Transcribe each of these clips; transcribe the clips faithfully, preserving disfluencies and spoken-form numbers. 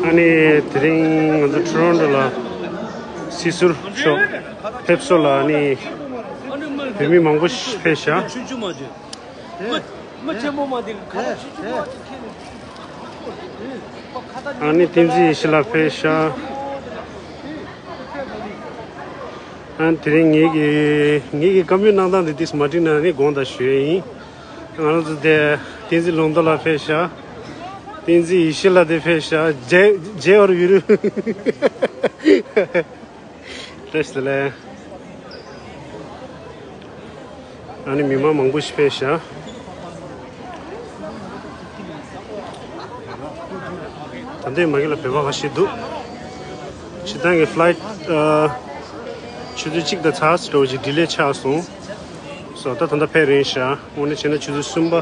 ཨ་ནི་དེ་རིང་ང་ཚོ་ཊོ་རོན་ཊོ་ལ་སྲིད་ཟུར་ཤོག་ཕེབས་བསུ་ལ་ཨ་ནི་བོད་མི་མང་པོ་ཞིག་ཕེབས་ཤག་མི་མི་ཆེན་པོ་མ་དེ་ཁ་ལག་ཆུ་ཆུ་མ་དེ་ཁྱེད་ཁ་ད་ཨ་ནི་བསྟན་འཛིན་ཡེ་ཤེས་ལགས་ཕེབས་ཤག་ཨ་ནི་དེ་རིང་ངེད་ཀྱི་ངེད་ཀྱི་བཀའ་མོལ་གནང་སྟངས་དེ་ཏིས་མ་བྲིས་ན་ནི་དགོངས་དག་ཞུ་ཡས་ཡིན། ང་རང་ཚོ་དེ་བསྟན་འཛིན་ལུང་རྟོགས་ལགས་ཕེབས་ཤག་བསྟན་འཛིན་ཡེ་ཤེས་ལགས་དེ་ཕེབས་ཤག་རྗེ་རྗེ་འོར་ཡུ་རུ། བཀྲ་ཤིས་བདེ་ལེགས། ཨ་ནི་མི་མང་མང་པོ་ཞིག་ཕེབས་ཤག་ད་ལྟའི་མ་གི་ལ་བོད་པ་ཁ་ཤས་འདུག་སྤྱིར་བཏང་གི་ཕ་ལའི་ཊི་ཨ་ཆུ་ཚོད་གཅིག་དང་ཚ་ཙམ་འདྲ་བོ་ཅིག་ཌི་ལེ་ཆགས་སོང་། སོ་ད་ད་ལྟ་ཕེབས་རན་ཤག་དངོས་གནས་བྱས་ན་ཆུ་ཚོད་གསུམ་པ་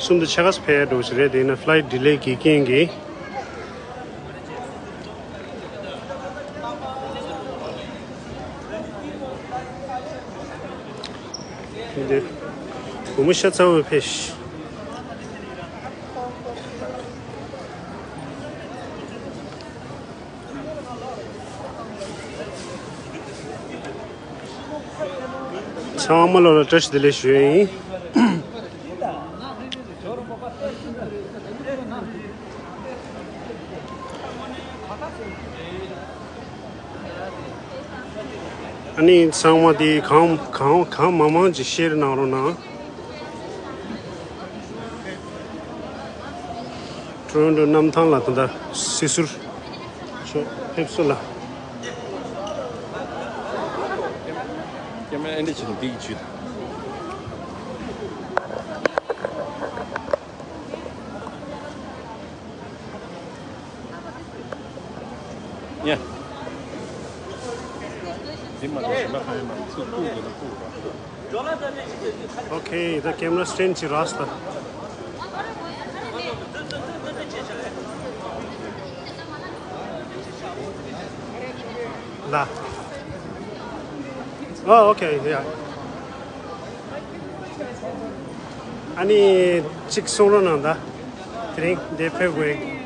གསུམ་དང་ཕྱེད་ཀ་ཙམ་ཕེབས་འགྲོ་བཞིན་རེད། དེ་ཡིན་ན་ཕ་ལའི་ཊི་ཌི་ལེ་གི་རྐྱེན་གྱིས། འདི་བུ་མོ་ཤ་ཚ་བོ་ཕེབས་ཤག་ཚང་མ་ལོ་ལ་བཀྲ་ཤིས་བདེ་ལེགས་ཞུ་ཡས་ཡིན། ཨ་ནི་ཚང་མ་དེ་གང་གང་གང་མང་མང་ཅིག་ཤེར་གནང་རོགས་གནང་། ཊོ་རོན་ཊོ་གནམ་ཐང་ལ་ད་ལྟ་སྲིད་ཟུར་ཤོག་ཕེབས་བསུ་ལ། ཀེ་མ་ར་ཨེ་འདྲ་བྱེད་དང་འདི་གི་བྱུས་དང་། ཡ། འདི་མ་གཏོགས་གཞན་པ་གང་ཡང་མ་རེད། ཚུར་བཀུག་དགོས་ན་བཀུག་རོགས། Okay, the camera stand ཅིག་རག་སོང་ད། ལ། Oh, okay, yeah. ཨ་ནི་གཅིག་གསུང་རོགས་གནང་ད། དེ་རིང་འདིར་ཕེབས་དགོས།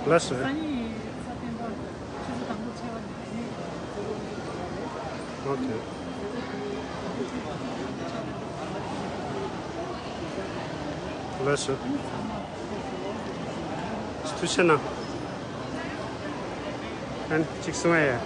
ལགས་སོ། Okay. ལགས་སོ། ཐུགས་རྗེ་གནང་། ཨན་གཅིག་གསུང་ཨེ།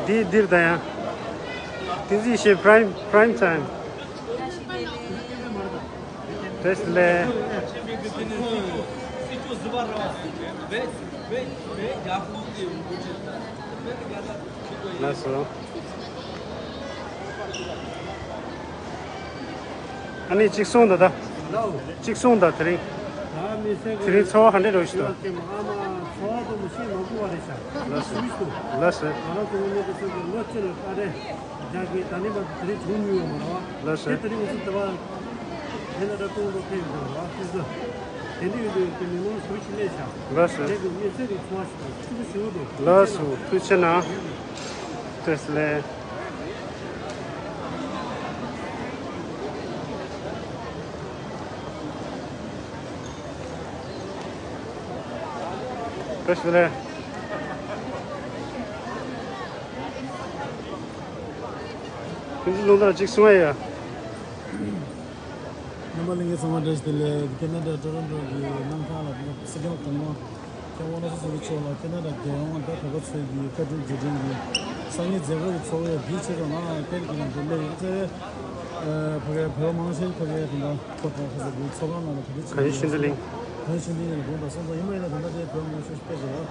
འདི་འདིར་ད་ཡང་། This is a prime, prime time. བཀྲ་ཤིས་བདེ་ལེགས། ལགས་སོ། ཨ་ནི་གཅིག་གསུང་ད་ད། གཅིག་གསུང་ད་དེ་རིང་། དེ་རིང་ཚོར་བ་ག་འདྲ་འདྲ་ཞིག་འདུག་ལགས་སོ། ལགས་སོ། ལགས་སོ། དེ་འདྲ་ཡོད་དུས་དེ་མི་མང་ཟུར་ཞིག་སླེབས་ཤག་ལགས་སོ། དེ་གི་མི་ཚེ་རིག་ཚོང་ཞིག་ཐུགས་རྗེ་ཆེ་ཞུ་འདུག་ལགས་སོ། ཐུགས་རྗེ་གནང་། བཀྲ་ཤིས་བདེ་ལེགས། བཀྲ་ཤིས་བདེ་ལེགས། ཕུན་ཚོགས་རླུང་རྟ་གཅིག་གསུང་ཡ་ཡ། རྣམ་པ་ལྷན་རྒྱས་ཚང་མ་བཀྲ་ཤིས་བདེ་ལེགས། ཁེ་ན་ཌ་ཊོ་རོན་ཊོ་གི་གནམ་ཐང་ལ་སྲིད་སྐྱོང་གོང་མ་མཁན་དབང་བློ་བཟང་སེང་གེ་མཆོག་ལ་ཁེ་ན་ཌ་རྒྱལ་ཡོངས་བརྡ་དོ་ཁ་ཚོས་ཀྱི་བཀའ་དྲིན་རྗེས་དྲན་གྱི་སང་ཉིན་མཛད་སྒོ་གི་ཚོགས་ཡ་འདིའི་ཆེད་དུ་ང་ལ་ཏན་གྱི་ནང་དུ་སླེབས་ཡོད་ཚེ། ཕ་གིའི་བོད་མང་ཆེ་ཕ་གིའི་དེ་འདྲ་ཁོ་ཐོག་ཁ་ཚ་བའི་ཚོགས་ཁང་ནང་ལ་ག་དུས་ཕྱིན་གངས་ཤིང་ལྡེ་གླིང་། གངས་ཤིང་ལྡེ་གླིང་ལ་དགོངས་དག་སོང་ཙང་ཡིན་མ་ཡིན་ན་དེ་འདྲ་དེ་བོད་མང་ཆེ་ཕེབས་ཀྱི་རེད།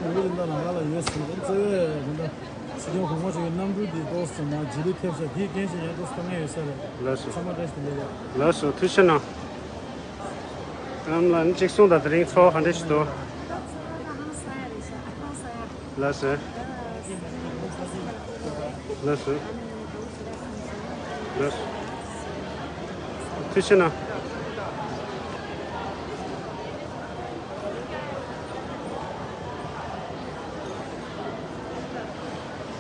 ང་ཡུལ་དེ་འདྲ་ལ་ང་ལ་ཡོད་ཟེར་ནས་གཙོ་བོའི་དེ་འདྲ། སྲིད་སྐྱོང་གོང་མ་མཆོག་གི་རྣམ་འགྱུར་འདི་ཏོག་ཙམ་ང་རྗེས་ལུས་ཐེབས་ཤག་དེའི་རྐྱེན་བྱས་ཡང་ཏོག་ཙམ་དཀའ་ངལ་ཡོད་ས་རེད། ལགས་སོ། ཚང་མ་བཀྲ་ཤིས་བདེ་ལེགས། ལགས་སོ། ཐུགས་རྗེ་གནང་། ཨམ་ལགས་ནི་གཅིག་གསུངས་དང་། དེ་རིང་ཚོགས་གང་འདྲ་ཞིག་འདུག་ལགས་སོ། ལགས་སོ། ལགས་སོ། ཐུགས་རྗེ་གནང་།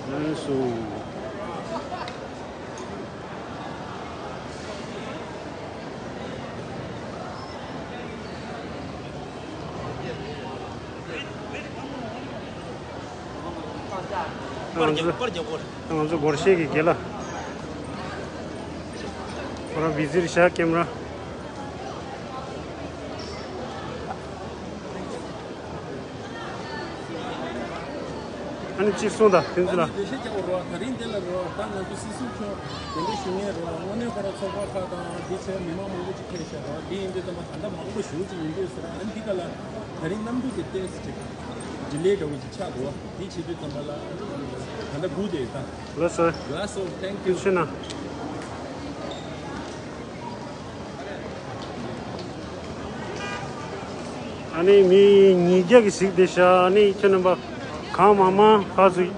ལགས་སོ། ང་ཚོ་ང་ཚོ་སྒོར་གཞས་ཀྱི་དགེ་ལགས། ཁོ་རང་བི་ཟི་རེད་ཤག་ཀེམ་ར། ཨ་ནི་གཅིག་གསུངས་དང་། ཕན་ཚུན་ལ། འགྲེལ་བཤད་རྒྱག་དགོས་རེད་བ། ད་རིང་འདི་ལ་རེད་བ། ད་ང་ཚོ་སྲིད་ཟུར་མཆོག་གདན་འདྲེན་ཞུ་མཁན་རེད་བ། དངོས་གནས་ཁོ་རང་ཚོགས་པ་ཁག་དང་འདི་བྱས་མི་མང་མང་པོ་ཅིག་ཕེབས་ཤག་རེད་བ། འདི་ཡིན་དུས་ཙམ་པ་ད་ལྟ་མང་པོ་ཞེ་པོ་ཅིག་ཡིན་དུས་ཟེར། ཨ་ནི་འདི་ག་ལ་ད་རིང་གནམ་གྲུ་དེ་ཏོག་ཙམ་ཅིག་ཌི་ལེ་འདྲ་བོ་ཅིག་ཆགས་འདུག་བ། འདི་བྱེད་དུས་ཙམ་པ་ལ་ད་ལྟ་སྒུག་བསྡད་ཡོད་ད། ལགས་སོ། ལགས་སོ། Thank you། ཐུགས་རྗེ་གནང་། ཨ་ནི་མི་ཉིས་བརྒྱ་གི་གཟིགས་བསྡད་ཤག་ཨ་ནི་ཁྱེད་རྣམ་པ་གང་མང་མང་ཕར་ཚུར་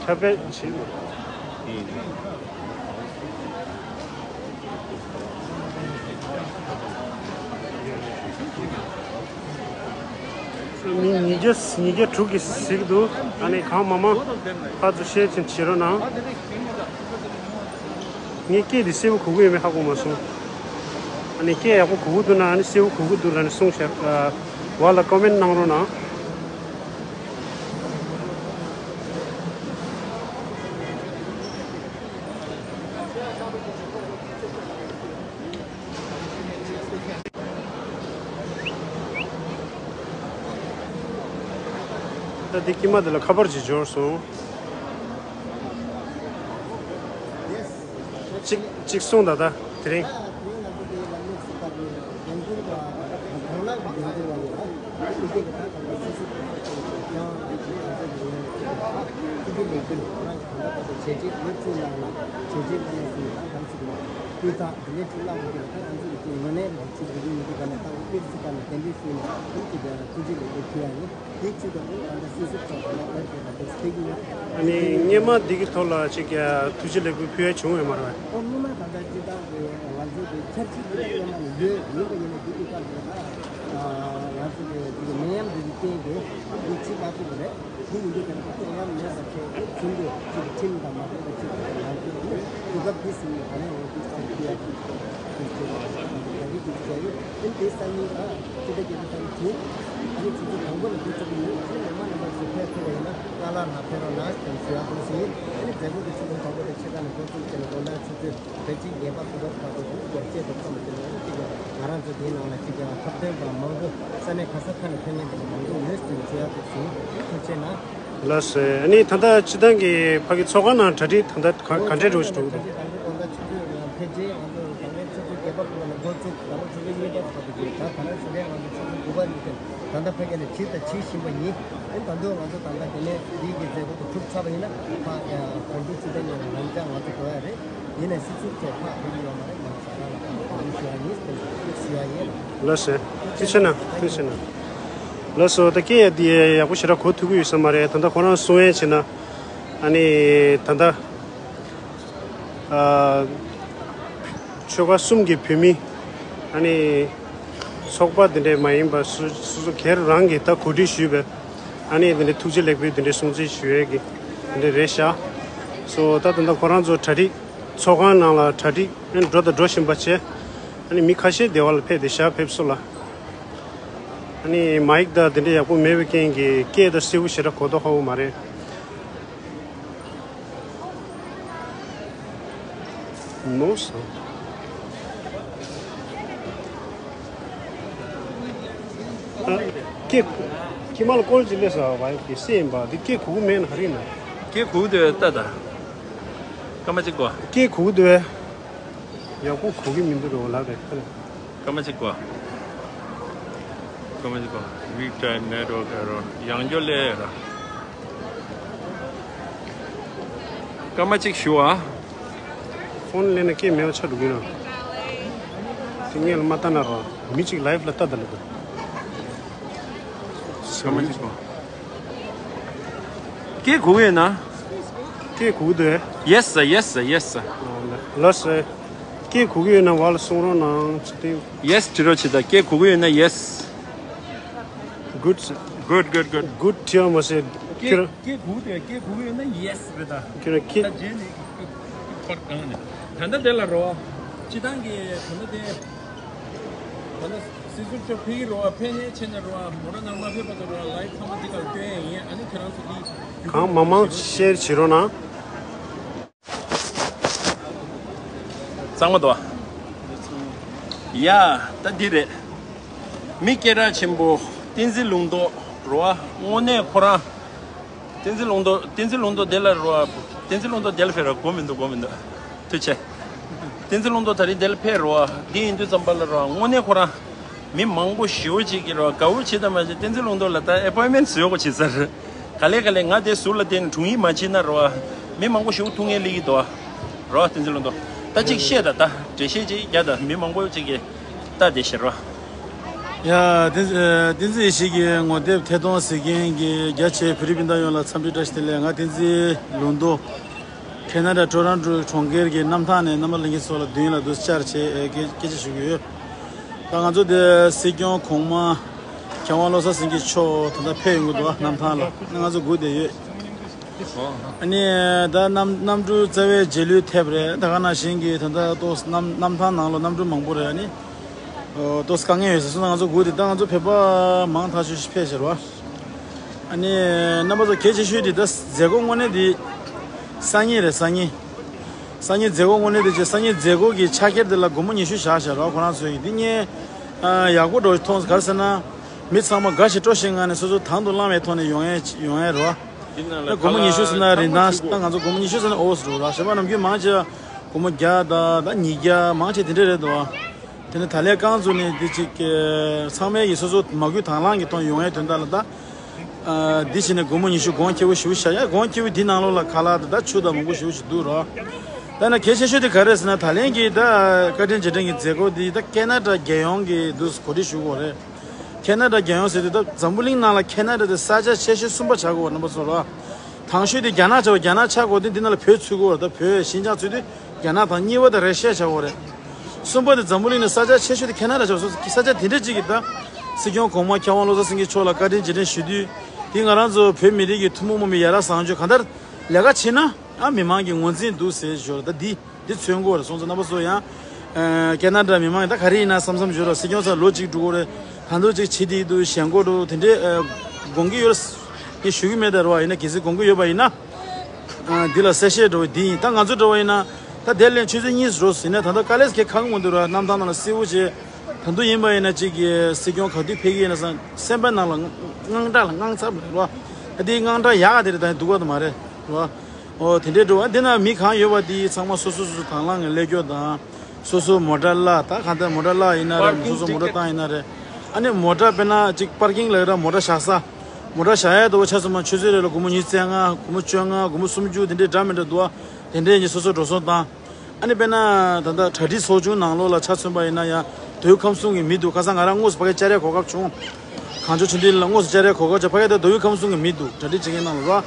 ཁྱབ་སྤེལ་བྱེད། མི་ཉིས་བརྒྱ་ཉིས་བརྒྱ་དྲུག་གིས་གཟིགས་འདུག་ཨ་ནི་གང་མང་མང་ཕར་ཚུར་ཤེར་ཅིག་བྱེད་རོགས་གནང་། ངས་སྐད་འདི་གསལ་པོ་གོ་གི་ཡོད་མེད་ཧ་གོ་མ་སོང་། ཨ་ནི་སྐད་ཡག་པོ་གོ་གི་འདུག་ན། ཨ་ནི་གསལ་པོ་གོ་གི་འདུག་ལབ་ནས་གསུངས་ཤག་ཨ། བར་ལ་ཀོ་མེན་ཊི་གནང་རོགས་གནང་། ད་འདི་དཀྱིལ་མ་འདི་ལ་ཁ་པར་ཅིག་འབྱོར་སོང་། གཅིག་གཅིག་གསུངས་དང་། ད་དེ་རིང་། ཨ་ནི་སྔོན་མ་འདི་གི་ཐོག་ལ་ཅིག་ཐུགས་རྗེ་ལེགས་འབུལ་ཕུལ་ཡ་ཡོད་མ་རེད། ཨོ་སྔོན་མ་ད་ལྟ་སྤྱི་བཏང་གི་ང་ཚོ་གི་འཆར་གཞི་འདི་སྔོན་མ་ནས་ཡོད། ཡིན་པ་ཡིན་ན་འདི་གི་སྐབས་དེ་ལ་ང་ཚོ་གི་འདི་གི་ནད་ཡམས་འདི་གི་རྐྱེན་གྱིས་འདི་བྱེད་མ་ཐུབ་པ་རེད། དེ་ཡིན་དུས་ཀྱང་ད་ལྟ་ཡང་མེད་པ་བྱས་ཚུན་དུ་ཅིག་ཁྲིམས་དང་མ་འགལ་བ་ཅིག་ང་ཚོ་ནི་དུས་སྐབས་འདི་ཟིན་ནས་ད་ནས་འོང་དུས་སྐབས་འདི་ཡ་ཅིག་དེ་ཚོ་ད་རེས་ཀྱི་ཅིག་ཡ་ཡོད། དེ་འདི་སང་ཉིན་ཨ་ཅི་ད་ཀྱི་ད་ད་ནི་ཚུན་ཨ་ནི་ཚུན་ཚོད་དང་པོ་ནས་འདི་ཚོ་གི་ཡོད། ཨ་ནི་ལོ་མ་ནམ་པ་ཚོ་ཕེབས་ཐུབ་པ་ཡིན་ན་ལ་ལ་ན་ཕེབས་རོགས་གནང་ཟེར་ཞུ་ཡ་འདུག་ཟིན། ཨ་ནི་མཛད་སྒོ་འདི་ཚོ་ལ་དང་པོ་དང་ཕྱེད་ཀ་ནས་འགོ་བཙུགས་བྱས་ནས་དགོང་དག་ཆུ་ཚོད་བདུན་ཅིག་བརྒྱད་པ་ཚོ་བར་དུ་སྒོར་གཅིག་ཏུ་ཚོམས་ཏེ་ནས་ཅིག་ང་རང་ཚོ་དེའི་ནང་ལ་ཅིག་ཐོབ་ཐང་དང་མང་པོ་ས་གནས་ག་ས་ཁ་ནས་ཕེབས་མཁན་དེ་མང་པོ་ཡོད་ཟེར་ཞུ་ཡ་འདུག་ཟིན། ཐུགས་རྗེ་གནང་། ལགས་སོ། ཨ་ནི་ད་ལྟ་སྤྱི་བཏང་གི་ཕ་གི་ཚོགས་ཁང་ནང་གྲ་སྒྲིག་ད་ལྟ་ག་ག་འདྲས་འགྲོ་བཞིན་འདུག་ད་ལྟ་དགོང་དག་ཆུ་ཚོད་ཕལ་ཆེར་ང་ཚོ་ད་ལྟ་ཆུ་ཚོད་བརྒྱད་པ་ཁོ་ན་འགོ་བཙུགས། ད་ལྟ་ཆུ་ཚོད་གཉིས་པ་ཚོགས་པ་ཅིག་ད་ད་ལྟ་ཞུ་མཁན་ང་ཚོ་ཆུ་ཚོད་དགུ་པ་ནས་ད་ལྟ་ཕ་གི་ནས་བྱས་དང་བྱེད་བཞིན་པ་ཡིན། ཨ་ནི་ད་དུང་ང་ཚོ་ད་ལྟ་དེ་ནས་འདི་གི་མཛད་སྒོ་དེ་གྲུབ་ཚར་བ་ཡིན་ན་ཕ་གོང་དུ་སྤྱི་བཏང་གི་ལམ་སང་ང་ཚོ་འགྲོ་ཡ་རེད། ཡིན་ནའི་སྲིད་ཟུར་ཚོ་ཕར་ཕེབས་ཀྱི་ཡོད་མ་རེད། ང་ཚོ་རང་ལ་ཕར་གོ་རིམ་ཞུ་ཡ་ཡིན་ཟེར་ཞུ་ཡ་ཡིན། ལགས་སོ། ཐུགས་རྗེ་གནང་། ཐུགས་རྗེ་གནང་། ལགས་སོ། ད་སྐད་ཡ་འདི་ཡག་པོ་ཞེ་དྲག་གོ་ཐུབ་ཀྱི་ཡོད་ས་མ་རེད། ད་ལྟ་ཁོ་རང་གསུང་ཡས་བྱས་ན་ཨ་ནི་ད་ལྟ་ཨ་ཆོལ་ཁ་གསུམ་གྱི་བོད་མི་ཨ་ནི་ ཚོགས་པ་དེ་འདྲས་མ་ཡིན་པ་སུ་སུ་སུ་སྒེར་རང་གིས་ད་གོ་སྒྲིག་ཞུས་པའི་ཨ་ནི་དེ་འདྲས་ཐུགས་རྗེ་ལེགས་འབུལ་དེ་འདྲས་སྲུང་བརྩི་ཞུ་ཡས་ཀྱི་དེ་འདྲས་རེད་ཤག་སོ་ད་ད་ལྟ་ཁོ་རང་ཚོ་གྲ་སྒྲིག་ཚོགས་ཁང་ནང་ལ་གྲ་སྒྲིག་ཨ་ནི་འགྲོ་དང་འགྲོ་བཞིན་པ་བྱས། ཨ་ནི་མི་ཁ་ཤས་སྡེ་བ་ལ་ཕེབས་ཏེ་ཞག་ཕེབས་སོང་ལ། ཨ་ནི་མའིག་དང་དེ་འདྲས་ཡག་པོ་མེད་པའི་རྐྱེན་གྱིས་སྐད་དང་གསལ་པོ་ཞེ་དྲག་གོ་ཐོས་ཧ་གོ་མ་རེད། No sound. ཨ། ཀྱེ། ཁྱི་མ་ལ་ཀོལ་ཅིག་སླེབས་སོང་བ་ཡ་ཀྱེ་སེ་ཡིན་པ་འདི་ཀྱེ་གུ་གུ་མེད་ན་ཧ་རི་ན། ཀྱེ་གུ་གུ་དེ་ལྟ་ད། སྐར་མ་གཅིག་གོ། ཀྱེ་གུ་གུ་དེ། ཡག་པོ་གུ་གི་མི་འདུག་རོ་ལ་རེད་ཁ་ལ། སྐར་མ་གཅིག་གོ། སྐར་མ་གཅིག་གོ། Weak tie network error. ཡང་བསྐྱར་སླེབས་ར། སྐར་མ་གཅིག་ཞུ་ཨ། ཕོན་ལེན་ན་སྐད་མེད་པ་ཆགས་འགྲོ་གི་ན། དེ་ངས་ལ་མ་ལྟ་ན་ར། མི་གཅིག་ལའིབ་ལ་ལྟ་ད་ལ་དུ། སྐར་མ་གཅིག་གོ། སྐད་གོ་གི་ཡོད་ན། སྐད་གོ་གི་འདུག་ཨེ། Yes sir, yes sir, yes sir. ལགས་སེ། སྐད་གོ་གི་ཡོད་ན་བ་ལ་གསུང་རོགས་གནང་ཅི་སྟེ། Yes བྲི་རོགས་བྱེད་ད། སྐད་གོ་གི་ཡོད་ན་yes. Good sir. Good, good, good. Good བྲིས་པ་མ་ཟད། ཁྱོད་རང་། སྐད་གོ་གི་འདུག་སྐད་གོ་གི་ཡོད་ན་yes བྲི་ད། ཁྱོད་རང་ཁྱེད། ད་རྗེས་ནས་ཁར་གང་ནས་ད་ལྟ་དེ་ལ་རོ། སྤྱི་བཏང་གི་ད་ལྟ་དེ། ད་ལྟ་སྲིད་ཟུར་ཚོ་ཕེབས་ཀྱི་རོ། ཕེབས་ནས་ཕྱིན་ནས་རོ། མོ་ར་ནང་མ་ཕེབས་པ་དང་རོ། ལའིབ་ཚང་མ་འདི་གར་སྐྱོན་ཡས་ཡིན། ཨ་ནི་ཁྱེད་རང་ཚོ་འདི་གང་མང་མང་ཤེར་བྱེད་རོགས་གནང་། གཙང་མ་དོ། ཡ། ད་འདི་རེད། མི་སྐད་གྲགས་ཆེན་པོ་བསྟན་འཛིན་ལུང་རྟོགས་རོ། དངོས་གནས་ཁོ་རང་། བསྟན་འཛིན་ལུང་རྟོགས། བསྟན་འཛིན་ལུང་རྟོགས་དེ་ལ་རོ། བསྟན་འཛིན་ལུང་རྟོགས་དེ་ལ་ཕེབས་རོ། གོ་མི་འདུག་གོ་མི་འདུག་ཐུགས་རྗེ་ཆེ། བསྟན་འཛིན་ལུང་རྟོགས་ད་རིང་དེ་ལ་ཕེབས་རོ། འདི་ཡིན་དུས་ཙམ་པ་ལ་རོ། དངོས་གནས་ཁོ་རང་། མི་མང་པོ་ཞེ་པོ་ཅིག་གིས་རོ། དགའ་བོ་བྱེད་དམ་མ་བྱེད། བསྟན་འཛིན་ལུང་རྟོགས་ལ་ད་ཨེ་པོའིན་མེན་ཊི་བཟོ་དགོས་བྱེད་ས་རེད། ག་ལེ་ག་ལེ་ང་དེ་ཟུར་ལ་བསྡད་ནས་དྲུང་ཡིག་མ་བྱེད་ན་རོ། མི་མང་པོ་ཞེ་པོ་ཐུག་ངེས་སླེབས་ཀྱི་འདུག་རོ། བསྟན་འཛིན་ལུང་རྟོགས་ད་ཅིག་བཤད་ད། ད་འགྲེལ་བཤད་ཅིག་རྒྱག་ད། མི་མང་པོ་ཅིག་གིས་ལྟ་བསྡད་ཤག་རོ། ཡ། བསྟན་བསྟན་འཛིན་ཡེ་ཤེས་ཀྱི་ངོ་དེབ་ཐད་གཏོང་གཟིགས་མཁན་གྱི་རྒྱ་ཆེའི་བོད་རིགས་སྤུན་ཟླ་ཡོངས་ལ་འཚམས་འདྲི་བཀྲ་ཤིས་བདེ་ལེགས། ང་བསྟན་འཛིན་ལུང་རྟོགས། ཁེ་ན་ཌ་ཊོ་རོན་ཊོ་གྲོང་ཁྱེར་གྱི་གནམ་ཐང་ནས་རྣམ་པ་ལྷན་རྒྱས་ཚོ་ལ་མདུན་ལ་འདུག་བཅར་བྱས་སྐད་སྐད་ཆ་ཞུ་གི་ཡོད། ད་ང་ཚོ་འདི་སྲིད་སྐྱོང་གོང་མ་མཁས་དབང་བློ་བཟང་སེང་གེ་མཆོག་ད་ལྟ་ཕེབས་ཡོང་གི་འདུག་གནམ་ཐང་ལ། ང་ཚོ་སྒུག་བསྡད་ཡོད། ཨ་ནི་ད་གནམ་གནམ་གྲུ་རྩ་བའི་རྗེས་ལུས་ཐེབས་རེད། ད་ག་ནང་བཞིན་གྱི་ད་ལྟ་ཏོག་གནམ་གནམ་ཐང་ནང་ལ་གནམ་གྲུ་མང་པོ་རེད། ཨ་ནི་ཏོག་དཀའ་ངལ་ཡོད་ཟེར་སོང་ན་ང་ཚོ་སྒུག་བསྡད། ད་ང་ཚོ་བོད་པ་མང་ཐག་ཆོད་ཞིག་ཕེབས་ཤག་རེད་བ། ཨ་ནི་རྣམ་པ་ཚོ་གལ་ཆེ་ཤོས་དེ་ད་མཛད་སྒོ་དངོས་གནས་དེ་སང་ཉིན་རེད། སང་ཉིན། སང་ཉིན་མཛད་སྒོ་དངོས་གནས་དེ་བྱས། སང་ཉིན་མཛད་སྒོ་གི་ཕྱག་འཁྱེར་དེ་ལ་སྒོར་མོ་ཉི་ཤུ་བཞག་བཞག་རོགས། ཁོ་རང་ཚོས་ཀྱི་འདི་ངས་ཨ་ཡག་པོ་འགྲོ་མཐོང་། ག་རེ་ཟེར་ན། མི་ཚང་མ་དགའ་ཞིང་སྤྲོ་ཞིང་ངང་ནས་སོ་སོ་དང་དུ་བླངས་པའི་ཐོག་ནས་ཡོང་ཡས་ཡོང་ཡས་རོགས། འདི་ནང་ལ་སྒོར་མོ་ཉི་ཤུ་ཟེར་ན་རིན་ཐང་ད་ང་ཚོ་སྒོར་མོ་ཉི་ཤུ་ཟེར་ན་ཨོ་ཟེར་རོགས། གཞན་པ་ནམ་རྒྱུན་མང་ཆེ་སྒོར་མོ་བརྒྱ་དང་ད་ཉིས་བརྒྱ་མང་ཆེ་དེ་འདྲ་རེད་འདུག་དེ་ནས་ད་ལན་རྐང་བཙུགས་ནས་འདི་གཅིག་གི་ཚང་མས་ཀྱི་སོ་སོ་མ་བསྐུལ་དང་བླངས་ཀྱི་ཐོག་ཡོང་ཡས་དོན་དག་ལ་ད། ཨ་འདི་བྱས་ནས་སྒོར་མོ་ཉི་ཤུ་གོང་ཁེ་པོ་ཞེ་པོ་བཞག་ཡ། གོང་ཁེ་པོ་འདི་ནང་ལོགས་ལ་ཁ་ལག་དང་ད་ཆུ་དང་མང་པོ་ཞེ་པོ་ཞིག་འདུག་རོགས། ད་ནི་གལ་ཆེ་ཤོས་དེ་ག་རེ་ཟེར་ན། ད་ལན་གྱི་ད་བཀའ་དྲིན་རྗེས་དྲན་གྱི་མཛད་སྒོ་འདི་ད་ཁེ་ན་ཌ་རྒྱལ་ཡོངས་ཀྱི་འདུག་གོ་སྒྲིག་ཞུ་དགོས་རེད། ཁེ་ན་ཌ་རྒྱལ་ཡོངས་ཟེར་དུས་ད་འཛམ་བུ་གླིང་ནང་ལ་ཁེ་ན་ཌ་དེ་ས་ཆ་ཆེ་ཤོས་གསུམ་པ་ཆགས་ཀྱི་ཡོད་རེད། རྣམ་པ་ཚོ་རོགས། དང་ཤོས་དེ་རྒྱ་ནག་ཆགས་པ། རྒྱ་ནག་ཆགས་དགོས་དུས་འདི་ནང་ལ་བོད་ཚུད་ཀྱི་ཡོད་རེད། ད་བོད་ཤིན་ཅང་ཚུད་དུས་རྒྱ་ནག་དང་། གཉིས་པ་དེ་རེ་ཤི་ཡ་ཆགས་ཀྱི་ཡོད་རེད། གསུམ་པ་དེ་འཛམ་བུ་གླིང་ནས་ས་ཆ་ཆེ་ཤོས་དེ་ཁེ་ན་ཌ་ཆགས་སོང་། ས་ཆ་དེ་འདྲ་ཅིག་གི་ད་སྲིད་སྐྱོང་གོང་མ་མཁས་དབང་བློ་བཟང་སེང་གེ་མཆོག་ལ་བཀའ་དྲིན་རྗེས་དྲན་ཞུ་དུས། དེ་ང་རང་ཚོ་བོད་མི་རིགས་ཀྱི་ཐུན་མོང་མ་ཡིན་པའི་ཡ་རབས་བཟང་སྤྱོད་གང་ལྟར་ལས་ཀ་བྱེད་ན། ཨ་མི་མང་གི་ངོས་འཛིན་འདུག་ཟེར་ཞོར་ད་འདི་འདི་མཚོན་གྱི་ཡོད་རེད། སོང་ཙང་རྣམ་པ་ཚོ་ཡང་ཨ་ཁེ་ན་ཌ་མི་མང་ཡིན་ད་ག་རེ་ཡིན་ན་བསམ་བསམ་ཞོར་ལ། སྲིད་སྐྱོང་ཚང་ལོ་གཅིག་འགྲོ་གི་རེད། ད་དུང་གཅིག་བྱེད་དེ་འདུག་ཞེན་ཁོག་འགྲོ་དེ་འདྲའི་ཨ་དགོངས་ཀྱི་ཡོད་རེད། ངས་ཞུ་གི་མེད་ད་རེད་བ། ཡིན་ན་གལ་སྲིད་དགོངས་ཀྱི་ཡོད་པ་ཡིན་ན། ཨ་འདི་ལ་གསལ་བཤད་འགྲོ་བ་འདི་ཡིན། ད་ང་ཚོ་འགྲོ་བ་ཡིན་ན། ད་དེ་ལན་ཆུ་ཚོད་གཉིས་འགྲོ་ཟིན་ན། ད་ལྟ་དཀའ་ལས་ཁག་ཁག་མི་འདུག་ར། གནམ་ཐང་ནང་ལ་བསིལ་པོ་བྱས། ད་དུང་ཡིན་པ་ཡིན་ན་གཅིག་གི་སྲིད་སྐྱོང་ག་དུས་ཕེབས་ཀྱི་ཡིན་ན་བསམ། སེམས་པ་ནང་ལ་དངངས་སྐྲག་ལ་དངངས་འཚབ་རེད་བ། ད་དེ་དངངས་སྐྲག་ཡག་དེ་རེད། ད་སྡུག་པ་དུ་མ་རེད་བ། ཨོ་དེ་འདྲའི་འགྲོ་བ་འདི་ན་མི་གང་ཡོད་པ་དེ་ཚང་མ་སོ་སོ་སོ་སོ་དང་བླངས་ངང་སླེབས་རྒྱུ་དང་། སོ་སོ་མོ་ཊ་གླ། ད་གང་ལྟར་མོ་ཊ་གླ་ཡིན་ན་རེད། སོ་སོ་མོ་ཊ་བཏང་ཡིན་ན་རེད། ཨ་ནི་མོ་ཊ་དཔེར་ན་གཅིག་པར་ཀིང་ལ་ཡོད་ར། མོ་ཊ་བཞག་ས། མོ་ཊ་བཞག་ཡས་དོ་ཆ་ཚང་མ་ཆུ་ཚོད་རེ་ལ་སྒོར་མོ་ཉི་ཤུ་རྩ་ལྔ། སྒོར་མོ་བཅོ་ལྔ། སྒོར་མོ་སུམ་ཅུ་དེ་འདྲའི་འདྲ་མི་འདྲ་འདུག་བ། དེ་འདྲའི་ཉིན་སོ་སོ་འགྲོ་སོང་བཏང་། ཨ་ནི་དཔེར་ན་ད་ལྟ་གྲ་སྒྲིག་ཚོགས་ཆུང་ནང་ལོགས་ལ་ཆ་མཚོན་པ་ཡིན་ན་ཡང་མདོ་དབུས་ཁམས་གསུམ་གྱི་མི་འདུག་ཁ་སང་ང་རང་དངོས་སུ་ཕ་གིར་བཅར་ཡས་གོ་སྐབས་བྱུང་། གངས་ལྗོངས་ཆོས་ལྡན་གླིང་ལ་དངོས་སུ་བཅར་ཡས་གོ་སྐབས་བྱུང་། ཕ་གིར་ད་མདོ་དབུས་ཁམས་གསུམ་གྱི་མི་འདུག་གྲ་སྒྲིག་བྱེད་མཁན་ནང་ལ་རོ།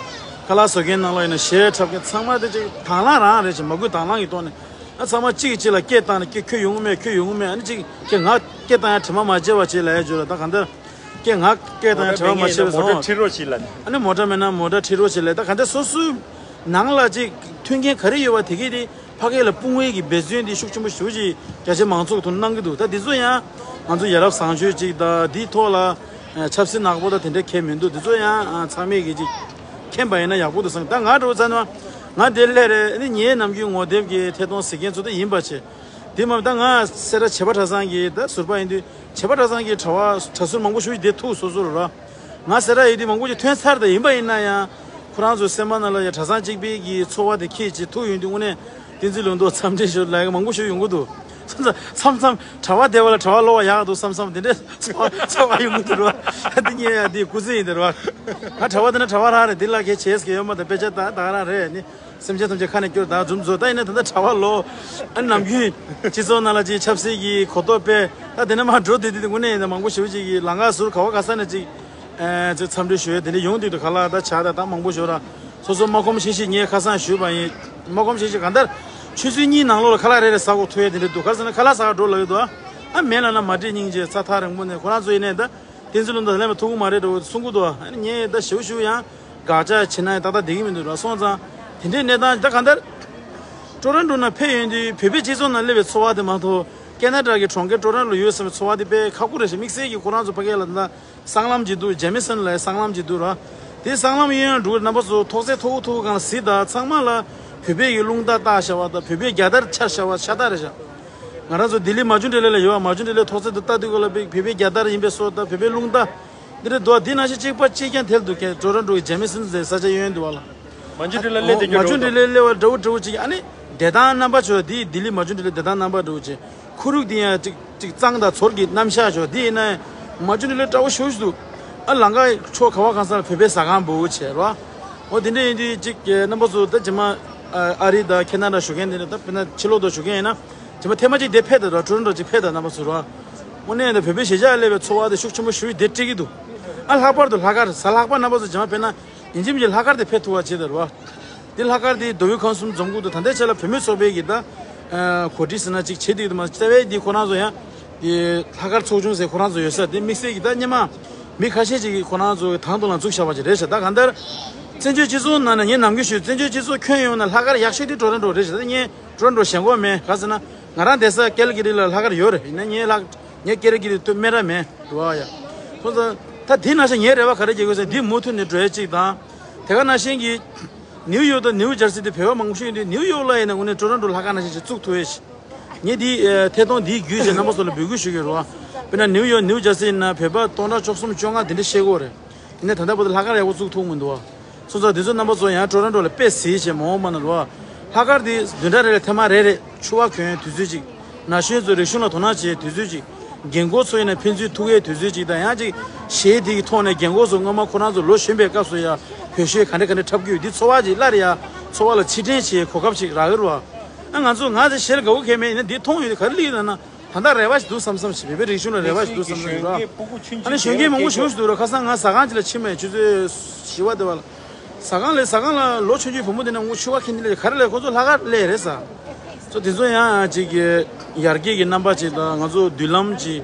ཁ་ལག་བཟོ་མཁན་ནང་ལོགས་ཡིན་ན་གཞས་འཁྲབ་མཁན་ཚང་མ་དེ་ཅིག་དང་བླངས་རང་རེད་ཅིག་མ་བསྐུལ་དང་བླངས་ཀྱི་ཐོག་ནས། ཨ་ཚང་མ་གཅིག་གིས་གཅིག་ལ་སྐད་བཏང་ནས་ཁྱོད་ཁྱོད་ཡོང་གི་མེད། ཁྱོད་ཡོང་གི་མེད། ཨ་ནི་གཅིག་ཁྱོད་ང་སྐད་བཏང་ཡ་དྲི་མ་མ་བྱེད་པ་བྱེད་ལབ་ཡ་བརྗོད་ལ། ད་གང་ལྟར་ཁྱོད་ང་སྐད་བཏང་ཡ་དྲི་མ་མ་བྱེད་པའི་བཟང་། མོ་ཊ་ཁྲིད་རོགས་བྱེད་ལབ་ནས། ཨ་ནི་མོ་ཊ་མེད་ན་མོ་ཊ་ཁྲིད་རོགས་བྱེད་ལབ། ད་གང་ལྟར་སོ་སོའི་ནང་ལ་ཅིག་མཐུན་རྐྱེན་ག་རེ་ཡོད་པ་དེ་གས་དེ་ཕ་གི་ལ་སྤུངས་པའི་གི་འབད་བརྩོན་དེ་ཤུགས་ཆེན་པོ་ཞེ་པོ་ཅིག་རྒྱ་ཆེ་མང་ཚོགས་ཀྱི་ཐོག་གནང་གི་འདུག་ད་དེ་ཚོ་ཡང་ང་ཚོ་ཡ་རབས་བཟང་སྤྱོད་ཅིག་དང་དེའི་ཐོག་ལ་ཆབ་སྲིད་ནག་པོ་དང་དེ་འདྲ་གང་ཡང་མི་འདུག་དེ་ཚོ་ཡང་ཚང་མས་གི་ཅིག་མཁྱེན་པ་ཡིན་ན་ཡག་པོ་འདུག་བསམ། ད་ང་འདྲ་བོ་ཚ་ན་ང་དེ་སླེབས་རེད། ཨ་ནི་ངའི་ནམ་རྒྱུན་ངོ་དེབ་ཀྱི་ཐད་གཏོང་གཟིགས་མཁན་ཚོ་ད་ཡིན་པ་བྱས། དེ་མ་ད་ང་སེ་ར་བྱེས་པ་གྲྭ་ཚང་གི་ད་ཟུར་པ་ཡིན་དུས་བྱེས་པ་གྲྭ་ཚང་གི་གྲྭ་བ་གྲྭ་ཟུར་མང་པོ་ཞིག་དེ་ཐུག་སོ་སོ་རུ་ར། ང་སེ་ར་ཡོད་དུས་མང་པོ་ཞིག་ཐོན་ཚར། ད་ཡིན་པ་ཡིན་ན་ཡང་ཁོ་རང་ཚོའི་སེམས་པ་ནང་ལ་ཡ་གྲྭ་ཚང་གཅིག་པའི་གི་ཚོར་བ་དེ་ཁྱེད་ཀྱིས་ཐུག་ཡོང་དུས་དངོས་གནས་བསྟན་འཛིན་ལུང་རྟོགས་འཚམས་འདྲི་ཞུ་ལབ་ཡ་མང་པོ་ཞིག་ཡོང་གི་འདུག་མཚམས་མཚམས་གྲྭ་བ་བསྡད་པ་ལ་གྲྭ་བ་ལོག་པ་ཡག་འདུག་བསམ་བསམ་དེ་འདྲའི་ཚོར་བ་ཚོར་བ་ཡོང་གི་འདུག་ར། དེ་ཉལ་ཡ་དེ་སྐུ་ཚེ་ཡིན་དེ་ར། ང་གྲྭ་བ་དེ་ན་གྲྭ་བ་རང་རེད། དེ་ལ་གལ་ཆེ་ཟེར་གི་ཡོད་མ་ད་དཔེ་ཆ་ད་ད་རང་རེད་ནི། སེམས་ཅན་ཐམས་ཅད་ཁ་ནས་སྐྱོར་དང་འཛུམ་བཟོ། ད་ཡིན་ན་ད་ལྟ་གྲྭ་བ་ལོ། ཨ་ནམ་རྒྱུན་སྤྱི་ཚོགས་ནང་ལ་ཅིག་ཆབ་སྲིད་ཀྱི་གོ་རྟོགས་སྤེལ། ད་དེ་ནས་མར་འགྲོ་དུས་དེ་དངོས་གནས་ཡིན་ན་མང་པོ་ཞེ་པོ་ཅིག་གིས་ལམ་ཁ་ཟུར་ག་བ་ག་ས་ནས་ཅིག་ཨེ་ཅིག་འཚམས་འདྲི་ཞུ་ཡས་དེ་འདྲ་ཡོང་དུས་དུ་ག་ལ་ད་ཆ་ད་ད་མང་པོ་ཞུ་ར། སོ་སོ་མ་ཁོམ་ཤེས་ཤེས་ངས་ཁ་སང་ཞུས་པ་ཡིན། མ་ཁོམ་ཤེས་ཤེས་གང་ལྟར་ཆུ་ཚོད་གཉིས་ནང་ལོགས་ལ་ཁ་ལག་རེ་རེ་ཟ་དགོས་ཐུག་ཡས་དེ་འདྲ་འདུག་ག་ཟེར་ན་ཁ་ལག་ཟ་ག་འགྲོ་ལབ་ཡོད་དོ། ཨ་མེད་ལབ་ན་མ་འགྲིག་སྙིང་རྗེ་ཚ་ཐག་རིང་པོ་ནས་ཁོ་རང་ཚོ་ཡིན་ནའི་ད། བསྟན་འཛིན་ལུང་རྟོགས་ལས་མ་ཐུབ་ཀྱི་མ་རེད་འགྲོ་གསུང་གི་འདུག་ཨ་ནི་ངས་ད་ཞེའུ་ཞེའུ་ཡང་དགག་བྱ་བྱེད་ན་ཡང་ཏག་ཏག་བསྡད་ཀྱི་མི་འདུག་ར། སོང་ཙང་དེ་འདྲའི་གནས་སྟངས་ད་གང་ལྟར་ཊོ་རོན་ཊོ་ན་ཕེབས་ཡོང་དུས་བོད་པའི་སྤྱི་ཚོགས་ནང་སླེབས་པའི་ཚོར་བ་དེ་མ་གཏོགས་ཀེ་ན་ཌ་གི་གྲོང་ཁྱེར་ཊོ་རོན་ཊོ་ལ་ཡོད་བསམ་པའི་ཚོར་བ་དེ་དཔེ་ཁག་པོ་རེད་ཤག་དམིགས་བསལ་གྱིས་ཁོ་རང་ཚོ་ཕ་གི་ལ་ད་སྲང་ལམ་ཅིག་འདུག་ཇེ་མི་སོན་ལ་སྲང་ལམ་ཅིག་འདུག་ར། དེ་སྲང་ལམ་གཡས་གཡོན་འགྲོ་རྣམ་པ་ཚོ་ཐོག་བརྩེགས་མཐོ་པོ་མཐོ་པོ་སྒང་ལ་གཟིགས་དང་ཚང་མ་ལ་བོད་པའི་གི་རླུང་རྟ་བཏགས་བཞག་པ་དང་བོད་པའི་རྒྱལ་དར་འཕྱར་བཞག་པ་ཤ་སྟག་རེད་ཤག་ང་རང་ཚོ་ལྡི་ལི་མ་ཇུ་ཊི་ལི་ལ་ཡོད་པ། མ་ཇུ་ཊི་ལི་ཐོག་བརྩེགས་དུ་ལྟ་དུས་སྐབས་ལ་བོད་པའི་རྒྱལ་དར་ཡིན་པའི་བཟོ་དང་བོད་པའི་རླུང་རྟ་འདི་འདྲ་འདུག་འདི་ནང་བཞིན་གཅིག་པ་གཅིག་རྐྱང་དེར་འདུག་ཀྱང་ཊོ་རོན་ཊོ་གི་ཇེ་མི་སོན་ཟེར་ས་ཆ་གཡས་གཡོན་འདུག་བ་ལ། མ་ཇུ་ཊི་ལི་ལ་སླེབས་དེ་མ་ཇུ་ཊི་ལི་ལ་སླེབས་པ་འདྲ་བོ་འདྲ་བོ་གཅིག་ཨ་ནི་བདེ་ཐང་རྣམ་པ་ཚོ་འདི་ལྡི་ལི་མ་ཇུ་ཊི་ལི་བདེ་ཐང་རྣམ་པ་འདྲ་བོ་བྱས། ཁོར་ཡུག་འདི་ཡང་ཅིག་ཅིག་གཙང་དང་ཚོར་གྱི་རྣམ་གཞག་ཆོག་འདི་ཡིན་ན་མ་ཇུ་ཊི་ལི་འདྲ་བོ་ཞེ་པོ་ཞིག་འདུག་ཨ་ལམ་ཁ་ཕྱོགས་ག་བ་གང་ས་ལ་བོད་པའི་ཟ་ཁང་འབོར་བོ་བྱས་ར། འོ་དེ་འདྲ་ཡིན་དུས་ཅིག་རྣམ་པ་ཚོ་ད་རྗེས་མ་ཨ་རི་དང་ཁེ་ན་ཌ་བཞུགས་མཁན་དེ་འདྲ་ད་དཔེར་ན་ཕྱི་ལོགས་དུ་བཞུགས་མཁན་ཡིན་ན་རྗེས་མ་ཐེངས་མ་གཅིག་དེ་ཕེབས་དང་ར། ཊོ་རོན་ཊོ་ཅིག་ཕེབས་དང་རྣམ་པ་ཚོ་ར། དངོས་གནས་ད་བོད་པའི་གཞིས་ཆགས་སླེབས་པའི་ཚོར་བ་དེ་ཤུགས་ཆེན་པོ་ཞེ་པོ་དེ་སྤྲད་ཀྱི་འདུག་ཨ་ལྷག་པར་དུ་ལྷག་དཀར་གཟའ་ལྷག་པ་རྣམ་པ་ཚོ་རྗེས་མ་ཕེབས་ན། ཡིན་གཅིག་མིན་གཅིག་ལྷག་དཀར་དེ་ཕེབས་ཐུབ་པ་བྱེད་དང་ར། འདི་ལྷག་དཀར་དེ་མདོ་དབུས་ཁམས་གསུམ་འཛོམས་སྐུ་དང་ད་ལྟའི་ཆ་ལ་བུད་མེད་ཚོགས་པའི་གི་ད་གོ་སྒྲིག་ཟེར་ན་ཅིག་བྱེད་དུས་དུ་མ་རྩ་བའི་འདི་ཁོ་རང་ཚོ་ཡང་འདི་ལྷག་དཀར་ཚོགས་ཆུང་ཟེར་ཁོ་རང་ཚོ་ཡོད་ས་དེ་དམིགས་བསལ་གྱི་ད་སྔོན་མ་མི་ཁ་ཤས་ཅིག་གིས་ཁོ་རང་ཚོ་གི་དང་དུ་ལ་འཛུགས་བཞག་པ་ཅིག་རེད་ཤག་ད་གང་ལྟར་བཙན་བྱོལ་སྤྱི་ཚོགས་ནང་ན་ངས་ནམ་རྒྱུན་ཞུས། བཙན་བྱོལ་སྤྱི་ཚོགས་ཁྱོན་ཡོངས་ན་ལྷག་དཀར་ཡག་ཤོས་དེ་ཊོ་རོན་ཊོ་རེད་ཤག་ད་ངས་ཊོ་རོན་ཊོ་ཞེན་ཁོག་མེད། ག་ཟེར་ན་ང་རང་བསྡད་ས་ཀལ་ཀི་རི་ལ་ལྷག་དཀར་ཡོད་རེད། ཡིན་ན་ངས་ལྷག་ངས་ཀལ་ཀི་རི་དུ་སྨད་ར་མེད་འགྲོ་བ་ཡ། སོང་ཙང་ད་དེ་ནང་བཞིན་ངའི་རེ་བ་ག་རེ་བྱེད་དགོས་ཟེར་ན་འདི་མུ་མཐུད་ནས་འགྲོ་ཡ་གཅིག་དང་། དེ་ག་ནང་བཞིན་གྱི་ནིའུ་ཡོག་དང་ནིའུ་ཇར་སི་དེ་བོད་པ་མང་པོ་ཞིག་ཡོད་དུས་ནིའུ་ཡོག་ལ་ཡིན་ན་དངོས་གནས་ཊོ་རོན་ཊོ་ལྷག་དཀར་ནང་བཞིན་ཅིག་བཙུགས་ཐུབ་ཡ་ཞིག་ངས་འདི་ཨེ་ཐད་གཏོང་འདིའི་བརྒྱུད་བྱས་རྣམ་པ་ཚོ་ལ་འབོད་སྐུལ་ཞུ་གི་རེད་བ། དཔེར་ན་ནིའུ་ཡོག་ནིའུ་ཇར་སི་ཡིན་ན་བོད་པ་སྟོང་ཕྲག་བཅུ་གསུམ་བཅོ་ལྔ་དེ་འདྲ་བཤད་ཀྱི་ཡོད་རེད། ཡིན་ནའི་ད་ལྟ་བར་དུ་ལྷག་དཀར་ཡག་པོ་བཙུགས་ཐུབ་མི་འདུག་བ། སོང་ཙང་འདི་ཚོ་རྣམ་པ་ཚོ་ཡང་ཊོ་རོན་ཊོ་ལ་དཔེ་གཟིགས་བྱས་མ་འོངས་པ་ན་རེད་བ། ལྷག་དཀར་འདི་བདུན་ཕྲག་རེ་ལ་ཐེངས་མ་རེ་རེ་ཕྱུ་པ་གྱོན་དུས་ཚོད་ཅིག་ན་གཞོན་ཚོ་རིག་གཞུང་ལ་དོ་སྣང་བྱེད་དུས་ཚོད་ཅིག་རྒན་འཁོགས་ཚོ་ཡིན་ན་ཕན་ཚུན་ཐུག་ཡས་དུས་ཚོད་ཅིག་དང་ཡང་ཅིག་གཞས་དེ་གི་ཐོག་ནས་རྒན་འཁོགས་ཚོ་སྔོན་མ་ཁོ་རང་ཚོ་ལོ་གཞོན་པའི་སྐབས་སུ་ཡ་བོད་གཞས་ག་འདྲ་ག་འདྲ་འཁྲབ་ཀྱི་ཡོད་འདི་ཚོར་བ་ཅིག་སླར་ཡ་ཚོར་བ་ལ་ཕྱིར་དྲན་བྱེད་གོ་སྐབས་ཅིག་རག་གི་རེད་བ། ཨ་ང་ཚོ་ང་ཚོ་གཞས་ལ་དགའ་བོ་གལ་མེད་ཡིན་ན་འདི་མཐོང་ཡོད་དེ་ག་རེ་ལི་ཡོད་ན་ད་ལྟ་རེ་བ་ཞིག་འདུག་བསམ་བསམ་ཞིག་བོད་པའི་རིག་གཞུང་ལ་རེ་བ་ཞིག་འདུག་བསམ་བསམ་ཡོད་ར། ཨ་ནི་གཞོན་སྐྱེས་མང་པོ་ཞེ་པོ་ཞིག་འདུག་ར། ཁ་སང་ང་ཟ་ཁང་ཅིག་ལ་ཕྱིན་པ་ཡིན་ཆུ་ཚོད་བཞི་པ་དེ་བ་ལ། ཟ་ཁང་ལས་ཟ་ཁང་ལ་ལོ་ཆུང་ཆུང་བུ་མོ་དེ་ནས་ངུ་ཆུ་བ་ཁྱེར་འདི་ལས་ག་རེ་ལས་ཁོ་ཚོ་ལྷག་དཀར་ལས་རེད་ཟ། ཚོ་དེ་ཚོ་ཡང་ཅིག་གི་ཡར་རྒྱས་ཀྱི་རྣམ་པ་ཅིག་དང་ང་ཚོ་མདུན་ལམ་ཅིག་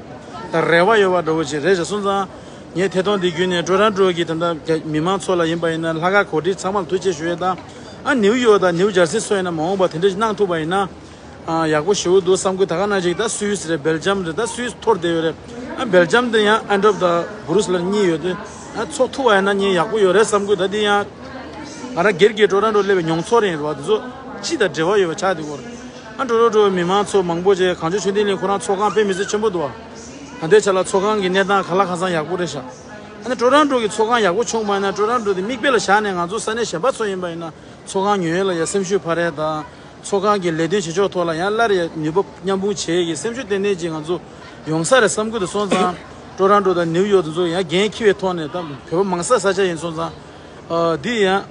དང་རེ་བ་ཡོད་པ་འདྲ་བོ་ཅིག་རེད་ཟ། སོང་ཙང་ངས་ཐད་གཏོང་འདི་བརྒྱུད་ནས་ཊོ་རོན་ཊོ་གི་ད་ལྟ་མི་མང་ཚོ་ལ་ཡིན་པ་ཡིན་ན་ལྷག་དཀར་གོ་སྒྲིག་ཚང་མ་ལ་ཐུགས་རྗེ་ཆེ་ཞུ་ཡས་དང་། ཨ་ནིའུ་ཡོག་དང་ནིའུ་ཇར་སི་སོགས་ཡིན་ན་མ་འོངས་པ་དེ་འདྲ་ཞིག་གནང་ཐུབ་པ་ཡིན་ན། ཨ་ཡག་པོ་ཞེ་པོ་འདུག་བསམ་གི། ད་ག་ནང་བཞིན་ད་སུད་སི་རེད། སྦེལ་ཇམ་རེད། ད་སུད་སི་འཐོར་བསྡད་ཡོད་རེད། ཨ་སྦེལ་ཇམ་དེ་ཡང་ཨན་ཊོབ་དང་སྦུ་རུ་སི་ལི་གཉིས་ཡོད་དུས་ཨ་ཚོགས་ཐུབ་པ་ཡིན་ན་ངས་ཡག་པོ་ཡོད་རེད་བསམ་གི། ད་དེ་ཡང་ང་རང་སྒེར་གྱི་ཊོ་རོན་ཊོ་སླེབས་པའི་མྱོང་ཚོར་ཡིན་རེད་བ། དེ་ཚོ་སྤྱི་དང་འབྲེལ་བ་ཡོད་པ་ཆགས་བསྡད་ཀྱི་ཡོད་རེད། ཨ་ཊོ་རོན་ཊོ་མི་མང་ཚོ་མང་པོ་ཅིག་གངས་ལྗོངས་ཆོས་ལྡན་གླིང་ཁོ་རང་ཚོགས་ཁང་དཔེ་མི་སྲིད་ཆེན་པོ་འདུག་བ། ད་ལྟའི་ཆ་ལ་ཚོགས་ཁང་གི་གནས་སྟངས་ག་ལ་གང་འཚམ་ཡག་པོ་རེད་ཤག་ཨ་ནི་ཊོ་རོན་ཊོ་གི་ཚོགས་ཁང་ཡག་པོ་བྱུང་བ་ཡིན་ན་ཊོ་རོན་ཊོ་དེ་མིག་དཔེ་ལ་བཞག་ནས་ང་ཚོ་ས་གནས་གཞན་པ་ཚོ་ཡིན་པ་ཡིན་ན་ཚོགས་ཁང་ཉོ་ཡས་ལ་ཡ་སེམས་ཤུགས་འཕར་ཡས་དང་། ཚོགས་ཁང་གི་ལས་དོན་བྱེད་ཕྱོགས་ཐོག་ལ་ཡང་སླར་ཡང་ནུས་པ་མཉམ་སྤུངས་བྱེད་ཡས་ཀྱི་སེམས་ཤུགས་ཏན་ཏན་ཅིག་ང་ཚོ་ཡོང་ས་རེད་བསམ་གྱི་འདུག་སོང་ཙང་ཀྲོ་རོན་ཀྲོ་དང་ནིའུ་ཡོག་དེ་ཚོ་ཡང་འགན་འཁྱེར་བའི་ཐོག་ནས་ད་བོད་པ་མང་ས་ས་ཆ་ཡིན་སོང་ཙང་། ཨ་འདི་ཡང་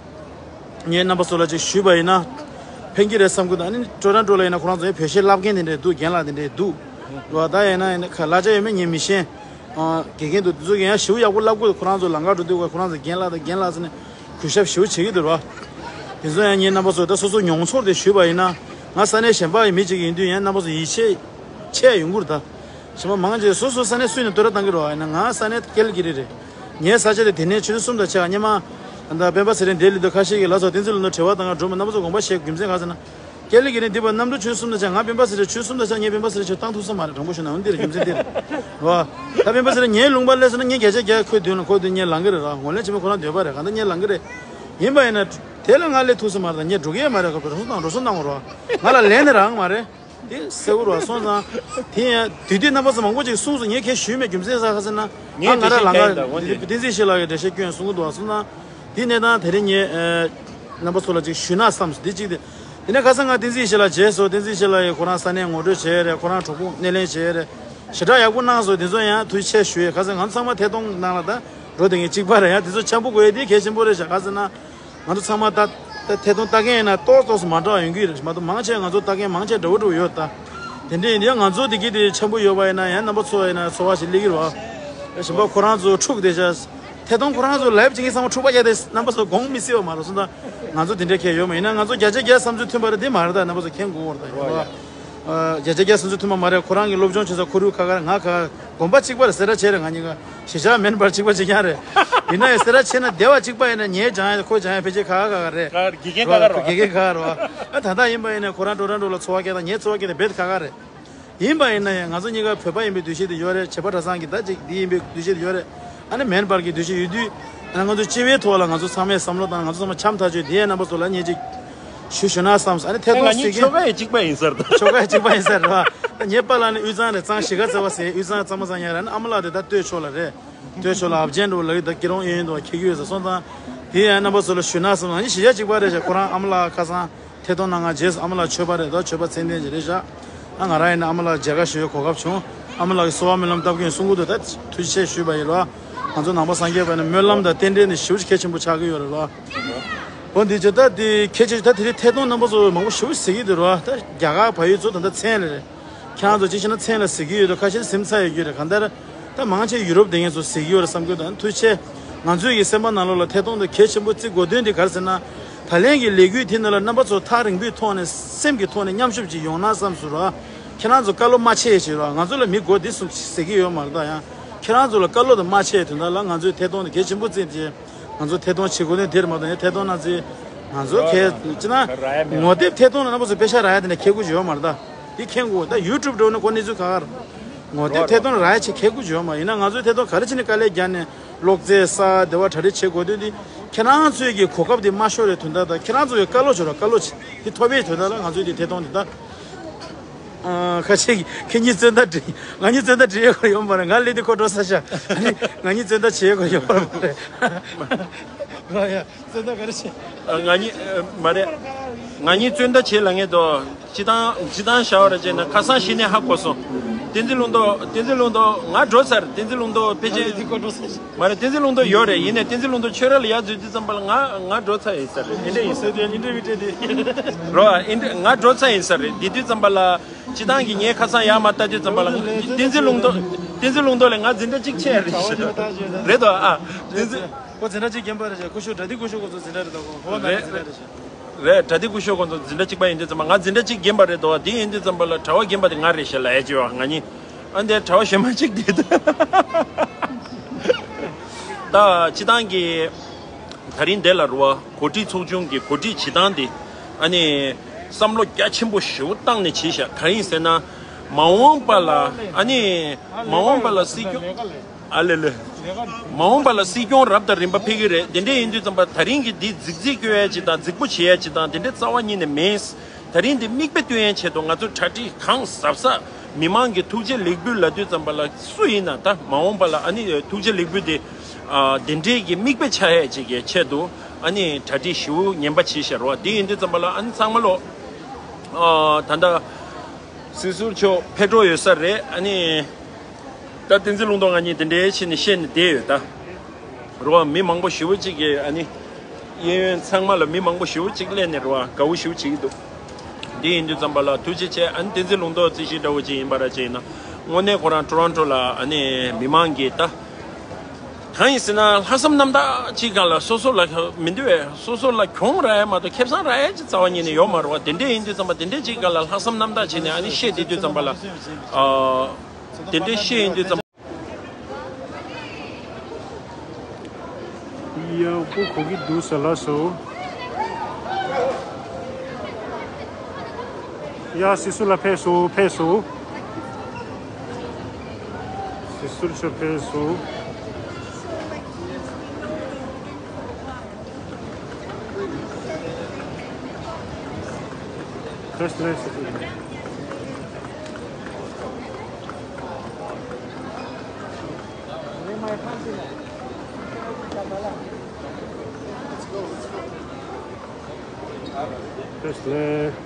ངས་རྣམ་པ་ཚོ་ལ་ཅིག་ཞུས་པ་ཡིན་ན་ཕན་གྱི་རེད་བསམ་གྱི་འདུག་ཨ་ནི་ཀྲོ་རོན་ཀྲོ་ལ་ཡིན་ན་ཁོ་རང་ཚོ་ཡང་བོད་གཞས་བསླབ་མཁན་དེ་འདྲས་འདུག་རྒན་ལགས་དེ་འདྲས་འདུག་ལོ། ད་ཡིན་ན་ཡིན་ན་ག་ལ་ཆ་ཡོད་མེད་ངས་མི་ཤེས། ཨ་དགེ་རྒན་འདུག་དེ་ཚོ་གིས་ཡང་ཞེ་པོ་ཡག་པོ་བསླབ་དགོས། ཁོ་རང་ཚོ་ལམ་ཁ་འགྲོ་དུས་ཁོ་རང་ཚོ་རྒན་ལགས་དང་རྒན་ལགས་ཟེར་ནས་གུས་ཞབས་ཞེ་པོ་བྱེད་ཀྱི་འདུག་ར། དེ་ཚོ་ཡང་ངའི་རྣམ་པ་ཚོ་ད་སོ་སོ་མྱོང་ཚོར་དེ་ཞུས་པ་ཡིན་ན། ང་ས་གནས་གཞན་པ་ཡི་མི་གཅིག་ཡིན་དུས་ཡང་རྣམ་པ་ཚོ་ཡིད་ཆེས་ཆེ་ཡོང་གི་རེད་ད། གཞན་པ་མང་ཆེ་སོ་སོ་ས་གནས་སུ་ཡིན་ན་བསྟོད་ར་བཏང་གི་རེད་བ། ཡིན་ན་ང་ས་གནས་ཀལ་གི་རི་རེད། ངའི་ས་ཆ་དེ་དེ་ནས་ཆུ་ཚོད་གསུམ་དང་ཕྱེད་ཀ་སྔོན་མ། ད་སྤེན་པ་ཚེ་རིང་འདིར་སླེབས་དུས་ཁ་ཤས་ཀྱིས་ལགས་སོ་བསྟན་འཛིན་ལུང་ནོར་དྲི་བ་བཏང་ག་འགྲོ་མི་རྣམ་པ་ཚོ་དགོངས་པ་བཞེས། རྒྱུ་མཚན་ག་ཟེར་ན། ཀལ་གི་རི་འདི་བ་གནམ་གྲུ་ཆུ་ཚོད་གསུམ་དང་ཕྱེད་ཀ་ང་སྤེན་པ་ཚེ་རིང་ཆུ་ཚོད་གསུམ་དང་ཕྱེད་ཀ་ངས་སྤེན་པ་ཚེ་རིང་ཆུ་བཏང་ཐུབ་ས་མ་རེད། དྲང་པོ་ཞུ་ན་འོན་ཏེ་རེད། རྒྱུ་མཚན་འདི་རེད། རེད་བ། ད་སྤེན་པ་ཚེ་རིང་ངའི་ལུང་པ་སླེབས་སོང་ན་ངས་བརྒྱ་ཆ་བརྒྱ་ཁོའི་མདུན་ལ་ཁོའི་མདུན་ངས་ལངས་གི་རེད་ར། ངོས་ལེན་བྱེད་མི་ཁོ་རང་འདོད་པ་རེད། གང་ལྟར་ངས་ལངས་གི་རེད། ཡིན་པ་ཡིན་ན། དེ་ལ་ང་སླེབས་ཐུབ་ས་མ་རེད། ངས་འགྲོ་གི་ཡོད་མ་རེད། ཁོ་འགྲོ་སོང་བཏང་འགྲོ་སོང་བཏང་རོགས། ང་ལ་ལན་ནི་རག་མ་རེད། དེ་གསལ་པོ་རེད་བ། སོང་ཙང་། དེ་ཡང་དུས་དུས་རྣམ་པ་ཚོ་མང་པོ་ཅིག་གསུངས་སོང་། ངས་གལ་ཞུས་མེད། རྒྱུ་མཚན་ཟ་ཁ་ཟེར་ན། ངས་ཨ་ང་འགྲེལ་ར་བཤད་ལང་ཀ་བྱས་ཡིན་ད་འོན་ཏེ། བསྟན་འཛིན་ཤེས་ལགས་ཀྱིས་འགྲེལ་བཤད་སྐྱོན་གསུང་གི་འདུག་བ། སོང་ཙང་། དེ་གནས་སྟངས་དེ་རིང་ངས་ཨ་རྣམ་པ་ཚོ་ལ་ཅིག་ཞུས་ན་བསམ་སོང་། དེ་གཅིག་དེ། དེ་ནས་ཁ་སང་ང་བསྟན་འཛིན་ཤེས་ལགས་མཇལ་སོང་། བསྟན་འཛིན་ཤེས་ལགས་ཀྱིས་ཁོ་རང་ས་གནས་ངོ་སྤྲོད་བྱས་རེད། ཁོ་རང་གྲོགས་པོ་སྣེ་ལེན་བྱས་རེད། ཞེ་དྲག་ཡག་པོ་གནང་སོང་། དེ་ཚོ་ཡང་ཐུགས་རྗེ་ཆེ་ཞུ་ཡས། ཁ་སང་ང་ཚོ་ཚང་མ་ཐད་གཏོང་ནང་ལ་ད་འགྲོ་བསྡད་མཁན་གཅིག་པ་རེད། ཡང་དེ་ཚོ་འཆམ་པོ་དགོས་ཡས་དེ་གལ་ཆེན་པོ་རེད་ཤག་ག་ཟེར་ན། ང་ཚོ་ཚང་མ་ད་ད་ཐད་གཏོང་ལྟ་མཁན་ཡིན་ན་ཏོག་ཏོག་ཙམ་མ་འདྲ་བ་ཡོང་གི་རེད། མ་གཏོགས་མང་ཆེ་ང་ཚོ་ལྟ་མཁན་མང་ཆེ་འདྲ་བོ་འདྲ་བོ་ཡོད་ད། དེ་འདྲ་ཡིན་དུས་ང་ཚོ་བདེ་སྐྱིད་དེ་འཆམ་པོ་ཡོད་པ་ཡིན་ན་ཡང་རྣམ་པ་ཚོ་ཡིན་ན་ཚོར་བ་ཞིག་སླེབས་ཀྱི་རེད་བ། གཞན་པ་ཁོ་རང་ཚོ་འཁྲུག་བསྡད་ཤག་ཐད་གཏོང་ཁོ་རང་ཚོ་ལའེབ་བྱེད་མཁན་ཚང་མ་འཁྲུག་པ་རྒྱག་དེ་རྣམ་པ་ཚོ་དགོངས་མི་སྲིད་པ་མ་རེད། སོང་ཙང་ང་ཚོ་དེ་འདྲའི་གལ་ཡོད་མ་ཡིན་ན། ང་ཚོ་བརྒྱ་ཆ་བརྒྱ་བསམ་ཚུལ་མཐུན་པ་རེད། དེ་མ་རེད་ད། རྣམ་པ་ཚོ་མཁྱེན་དགོས་པ་རེད་ད། ཡིན་པ། ཨ། བརྒྱ་ཆ་བརྒྱ་བསམ་ཚུལ་མཐུན་པ་མ་རེད། ཁོ་རང་གི་སློབ་སྦྱོང་བྱེད་ས་ཁོར་ཡུག་ཁག་ཁག་རེད། ང་ཁག་ཁག་གོམ་པ་གཅིག་པ་རེད། སེ་ར་བྱེས་རེད། ང་གཉིས་ཀ་གཞིས་ཆགས་མིན་པར་གཅིག་པ་གཅིག་རྐྱང་རེད། ཡིན་ན་ཡང་སེ་ར་བྱེས་ན་སྡེ་བ་གཅིག་པ་ཡིན་ན་ངའི་སྦྱང་ཡ་ཁོའི་སྦྱང་ཡ་ཕལ་ཆེར་ཁག་ཁག་ཁག་ཁག་རེད། དགེ་རྒན་ཁག་ཁག་རེད་བ། དགེ་རྒན་ཁག་རེད་བ། ཨ་ད་ལྟ་ཡིན་པ་ཡིན་ན་ཁོ་རང་འགྲོ་རང་འགྲོ་ལ་ཚོར་བ་སྐྱེ་དང་ངའི་ཚོར་བ་སྐྱེ་དང་རྦད་ཁག་ཁག་རེད། ཡིན་པ་ཡིན་ན་ཡང་ང་ཚོ་གཉིས་ཀ་བོད་པ་ཡིན་པའི་འདུ་ཤེས་དེ་ཡོད་རེད། བྱེས་པ་གྲྭ་ཚང་གི་ད་ཅིག་འདི་ཡིན་པའི་འདུ་ཤེས་དེ་ཡོད་རེད། ཨ་ནི་མིན་པར་གྱི་འདུ་ཤེས་ཡོད་དུས། ཨ་ནི་ང་ཚོ་སྤྱི་པའི་ཐོག་ལ་ང་ཚོ་ཚང་མས་བསམ་བློ་བཏང་། ང་ཚོ་ཚང་མ་འཆམ་ཐག་ཆོད་དེ་ཡས་རྣམ་པ་ཚོ་ལ་ངས་ཅིག་ཞུ་ཞུ་ན་བསམ་སོང་། ཨ་ནི་ཐད་ང་གཏོང་གཉིས་ཟེར་མཁན་ཆོ་ག་ཡི་གཅིག་པ་ཡིན་ས་རེད། ཆོ་ག་ཡི་གཅིག་པ་ཡིན་ས་རེད་བ། ངའི་པཱ་ལགས་ནི་དབུས་གཙང་རེད། གཙང་གཞིས་ཀ་རྩེ་བ་ཟེར། དབུས་གཙང་གཙང་མ་གཙང་ཡ་རེད། ཨ་ནི་ཨ་མ་ལགས་དེ་ད་སྟོད་ཕྱོགས་ལ་རེད། སྟོད་ཕྱོགས་ལ་ཨབ་ཆེན་འགྲོ་ལ་ཡོད། ད་སྐྱིད་རོང་གཡས་གཡོན་དུ་ཁྱེར་གྱི་ཡོད་ཟེར། སོང་ཙང་དེ་ཡང་རྣམ་པ་ཚོ་ལ་ཞུ་ན་བསམ། ཨ་ནི་གཞིས་ཆགས་གཅིག་པ་རེད་ཤག་ཁོ་རང་ཨ་མ་ལགས་ཁ་སང་ཐད་གཏོང་གནང་ག་རྗེས་སུ། ཨ་མ་ལགས་ཆོས་པ་རེད། ད་ཆོས་པ་ཚད་ལྡན་ཅིག་རེད་ཤག་ཨ་ང་རང་ཡིན་ན་ཨ་མ་ལགས་མཇལ་ཁ་ཞུ་བའི་གོ་སྐབས་བྱུང་། ཨ་མ་ལགས་ཀྱིས་གསོལ་བ་སྨོན་ལམ་བཏབ་མཁན་གསུང་གི་འདུག་ད་ཐུགས་རྗེ་ཆེ་ཞུས་པ་ཡིན་ལ། ང་ཚོ་ནང་པ་སངས་རྒྱས་པ་ཡིན་ན་སྨོན་ལམ་དང་རྟེན་འབྲེལ་ནི་ཞེ་པོ་ཅིག་གལ་ཆེན་པོ་ཆགས་ཀྱི་ཡོད་རེད་ལ། འོ་འདི་ཅི་ད་དེ་གལ་ཆེ་ཤོས་ད་དེ་རིང་ཐད་གཏོང་རྣམ་པ་ཚོ་མང་པོ་ཞེ་པོ་ཟེར་གྱི་འདུག་ར། ད་རྒྱ་གར་བལ་ཡུལ་ཚོ་ད་ལྟ་མཚན་ལ་རེད། ཁྱེད་རང་ཚོ་ཅིག་བྱས་ན་མཚན་ལ་ཟེར་གྱི་ཡོད་དོ། ཁ་ཤས་སེམས་ཚ་ཡོད་ཀྱི་རེད། གང་ལྟར་ད་མང་ཆེ་ཡུ་རོབ་དེ་ངས་ཚོ་ཟེར་གྱི་ཡོད་རེད་བསམ་གྱི་འདུག་ཐུགས་རྗེ་ཆེ། ང་ཚོའི་གི་སེམས་པ་ནང་ལོགས་ལ་ཐད་གཏོང་དེ་གལ་ཆེན་པོ་བརྩི་དགོས་དོན་དེ་ག་རེ་ཟེར་ན། ད་ལན་གྱི་ལས་འགུལ་དེ་ནང་ལ་རྣམ་པ་ཚོ་ཐག་རིང་པོའི་ཐོག་ནས་སེམས་ཀྱི་ཐོག་ནས་མཉམ་ཞུགས་ཅིག་ཡོང་ན་བསམ་སོང་ར། ཁྱེད་རང་ཚོ་བཀའ་སློབ་མ་བྱེད་ཅིག་ར། ང་ཚོ་ལ་མི་དགོས་འདི་གསུངས་ཟེར་གྱི་ཡོད་མ་རེད། ད་ཡང་ཁྱེད་རང་ཚོ་ལ་བཀའ་སློབ་དེ་མ་བྱེད་དོན་དག་ལ་ང་ཚོའི་ཐད་གཏོང་དེ་གལ་ཆེན་པོ་བརྩི་སྟེ། ང་ཚོ་ཐད་གཏོང་བྱེད་དགོས་དོན་དེ་རེད་མ་གཏོགས། ཡང་ཐད་གཏོང་ན་ཚེ་ང་ཚོ་གལ་ཅི་ན་ངོ་དེབ་ཐད་གཏོང་ལ་རྣམ་པ་ཚོ་པེ་ཤ་རག་ཡ་དེ་ནས་ཁེ་གུ་ཡོད་མ་རེད་ད། འདི་མཁྱེན་དགོས། ད་ཡུ་ཊུབ་འགྲོ་ན་ཁོ་གནས་ཚུལ་ཁག་ཁག་རེད། ངོ་དེབ་ཐད་གཏོང་རག་ཡ་ཆེ་ཁེ་གུ་ཡོད་མ་ཡིན་ན། ང་ཚོའི་ཐད་གཏོང་ག་རེ་བྱས་ནས་དཀའ་ལས་རྒྱག་ནས་གློག་རྫས་ས་སྡེ་བ་གྲ་སྒྲིག་བྱེད་དགོས་དོན་འདི་ཁྱེད་རང་ཚོའི་གི་གོ་སྐབས་འདི་མ་ཤོར་བའི་དོན་དག་དང་། ཁྱེད་རང་ཚོ་གི་བཀའ་སློབ་བྱོས་ར། བཀའ་སློབ་བྱེད་འདི་ཐོབ་པའི་དོན་དག་ལ་ང་ཚོའི་འདི་ཐད་གཏོང་འདི་ད། ཨ། ཁ་ཤས་ཀྱིས་ཁྱེད་གཉིས་རྩོད་ཟླ་འགྲིག་ང་གཉིས་རྩོད་ཟླ་འགྲིག་ཡོད་ཁོ་ཡོད་མ་རེད། ང་ལས་དེ་ཁོ་འགྲོ་ས་ཤ། ང་གཉིས་རྩོད་ཟླ་བྱེད་ཡོད་ཁོ་ཡོད་མ་རེད། རོ་ཡ། རྩོད་ཟླ་ག་རེ་བྱེད། ཨ། ང་གཉིས། ཨ། མ་རེད། ང་གཉིས་རྩོད་ཟླ་བྱེད་ལ་ངེས་དོ། སྤྱི་བཏང་སྤྱི་བཏང་བྱ་བ་ར་བྱས་ན་ཁ་སང་གཞི་ནས་ཧ་གོ་སོང་། བསྟན་འཛིན་ལུང་རྟོགས། བསྟན་འཛིན་ལུང་རྟོགས་ང་འགྲོ་ཚར། བསྟན་འཛིན་ལུང་རྟོགས་ཕལ་ཆེར། ང་ལས་དེ་ཁོ་འགྲོ་ས་ཤ། མ་རེད། བསྟན་འཛིན་ལུང་རྟོགས་ཡོད་རེད། ཡིན་ནའི་བསྟན་འཛིན་ལུང་རྟོགས་ཆོས་ར་ལ་ཡར་འཛུལ་དུས་ཙམ་པ་ལ་ང་ང་འགྲོ་ཚར་ཡིན་ས་རེད། དེ་འདྲ་ཡིན་ས་རེད། ཨིན་ཊར་བིའུ་སྤྲད་དེ། རོ། ཨིན་ཊར། ང་འགྲོ་ཚར་ཡིན་ས་རེད། དེ་དུས་ཙམ་པ་ལ་སྤྱི་བཏང་གི་ངས་ཁ་སང་ཡར་མར་ལྟ་དུས་ཙམ་པ་ལ་བསྟན་འཛིན་ལུང་རྟོགས། བསྟན་འཛིན་ལུང་རྟོགས་ལས་ང་འཛིན་གྲྭ་གཅིག་ཆེ་རེད། རེད་དོ། ཨ། བསྟན་འཛིན། ཁོ་འཛིན་གྲྭ་གཅིག་རྒན་པ་རེད་ཤག་ཁོ་ཤོ་གྲྭ་ཏི་སྐུ་ཞབས་ཁོ་ཚོ་འཛིན་གྲྭ་རེད་དོ། ཁོ་བ་ང་རེད། འཛིན་གྲྭ་རེད་ཤག་རེད། གྲྭ་ཏི་སྐུ་ཞབས་ཁོ་ཚོ་འཛིན་གྲྭ་གཅིག་པ་ཡིན་དུས་ཙམ་པ་ང་འཛིན་གྲྭ་གཅིག་རྒན་པ་རེད་དོ། དེ་ཡིན་དུས་ཙམ་པ་ལ་གྲྭ་པ་རྒན་པ་དེ་ང་རེད་ཤག་ལབ་ཡ་ཅིག་ཡོད། ང་གཉིས། ཨ། འདི་གྲྭ་པ་གཞན་པ་གཅིག་དེ་འདུག་ད་སྤྱི་བཏང་གི་ད་རིང་འདི་ལ་རུ་བ་གོ་སྒྲིག་ཚོགས་ཆུང་གི་གོ་སྒྲིག་བྱེད་སྟངས་དེ། ཨ་ནི་བསམ་བློ་རྒྱ་ཆེན་པོ་ཞེ་པོ་བཏང་ནས་བྱས་ཤག་གང་ཡིན་ཟེར་ན། མ་འོངས་པ་ལ་ཨ་ནི་མ་འོངས་པ་ལ་སྲིད་སྐྱོང་། ཨ་ལེ་ལེ། མ་འོངས་པ་ལ་སྲིད་སྐྱོང་རབ་དང་རིམ་པ་ཕེབས་ཀྱི་རེད། དེ་འདྲ་ཡིན་དུས་ཙམ་པ་ད་རིང་གི་འདི་རྫིག་རྫིག་སྐྱོན་ཡ་ཅིག་དང་རྫིག་པོ་བྱེད་ཡ་ཅིག་དང་དེ་འདྲ་རྩ་བ་ཉིད་ནས་མེད། ད་རིང་འདི་མིག་དཔེ་སྟོན་ཡ་ཆེད་དུ་ང་ཚོ་གྲ་སྒྲིག་གང་གཟབ་གཟབ། མི་མང་གི་ཐུགས་རྗེ་ལེགས་འབུལ་ལབ་དུས་ཙམ་པ་ལ་སུ་ཡིན་ན་ད་མ་འོངས་པ་ལ་ཨ་ནི་ཐུགས་རྗེ་ལེགས་འབུལ་དེ། ཨ། དེ་འདྲའི་གི་མིག་དཔེ་ཆགས་ཡ་ཅིག་གི་ཆེད་དུ་ཨ་ནི་གྲ་སྒྲིག་ཞེ་པོ་ངན་པ་བྱས་ཤག་རོ། དེ་ཡིན་དུས་ཙམ་པ་ལ་ཨ་ནི་ཚང་མ་ལོ། ཨ། ད་ལྟ་སྲིད་ཟུར་མཆོག་ཕེབས་འགྲོ་ཡོད་ས་རེད། ཨ་ནི་ད་བསྟན་འཛིན་ལུང་རྟོགས་ང་གཉིས་དེ་འདྲའི་ཕྱིན་ནས་བཤད་ནས་བསྡད་ཡོད་ད། རོ། མི་མང་པོ་ཞེ་པོ་ཅིག་གིས་ཨ་ནི་གཡས་གཡོན་ཚང་མ་ལ་མི་མང་པོ་ཞེ་པོ་ཅིག་སླེབས་ནས་རོ། དགའ་བོ་ཞེ་པོ་བྱེད་ཀྱི་འདུག་འདི་ཡིན་དུས་ཙམ་པ་ལ་ཐུགས་རྗེ་ཆེ། ཨ་ནི་བསྟན་འཛིན་ལུང་རྟོགས་རྩིས་གཞི་འདྲ་བོ་ཅིག་ཡིན་པ་ར་ཅིག་ཡིན་ན། དངོས་གནས་ཁོ་རང་ཊོ་རོན་ཊོ་ལ་ཨ་ནི་མི་མང་གིས་ད། གང་ཡིན་ཟེར་ན་ལྷག་བསམ་རྣམ་དག་ཅིག་སྒང་ལ་སོ་སོ་ལ་མི་འདུག་བས། སོ་སོ་ལ་གྱོང་རག་ཡ་མ་གཏོགས་ཁེ་བཟང་རག་ཡ་ཅིག་རྩ་བ་ཉིད་ནས་ཡོད་མ་རེད་བ། དེ་འདྲས་ཡིན་དུས་ཙམ་པ་དེ་འདྲས་ཅིག་སྒང་ལ་ལྷག་བསམ་རྣམ་དག་བྱས་ནས་ཨ་ནི་བཤད་བསྡད་དུས་ཙམ་པ་ལ་ཨ་དེ་འདྲས་བཤད་ཡིན་དུས་ཙམ་པ། ཡག་པོ་གོ་གི་འདུག་ཟེར་ལབ་སོང་། ཡ་སི་སུ་ལ་ཕེབས་སོང་། ཕེབས་སོང་། སི་སུར་ཆོ་ཕེབས་སོང་། ཕེབས་སོང་། First left. First left.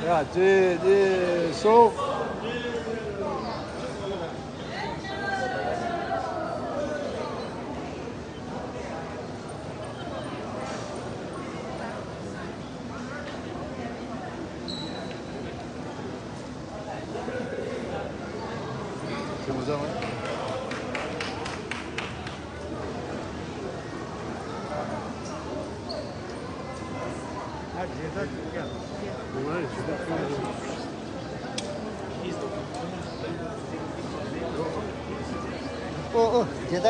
ཡ་ཅེ་ཅེ་སོ། ཨོ་ཨོ་རྗེ་ད།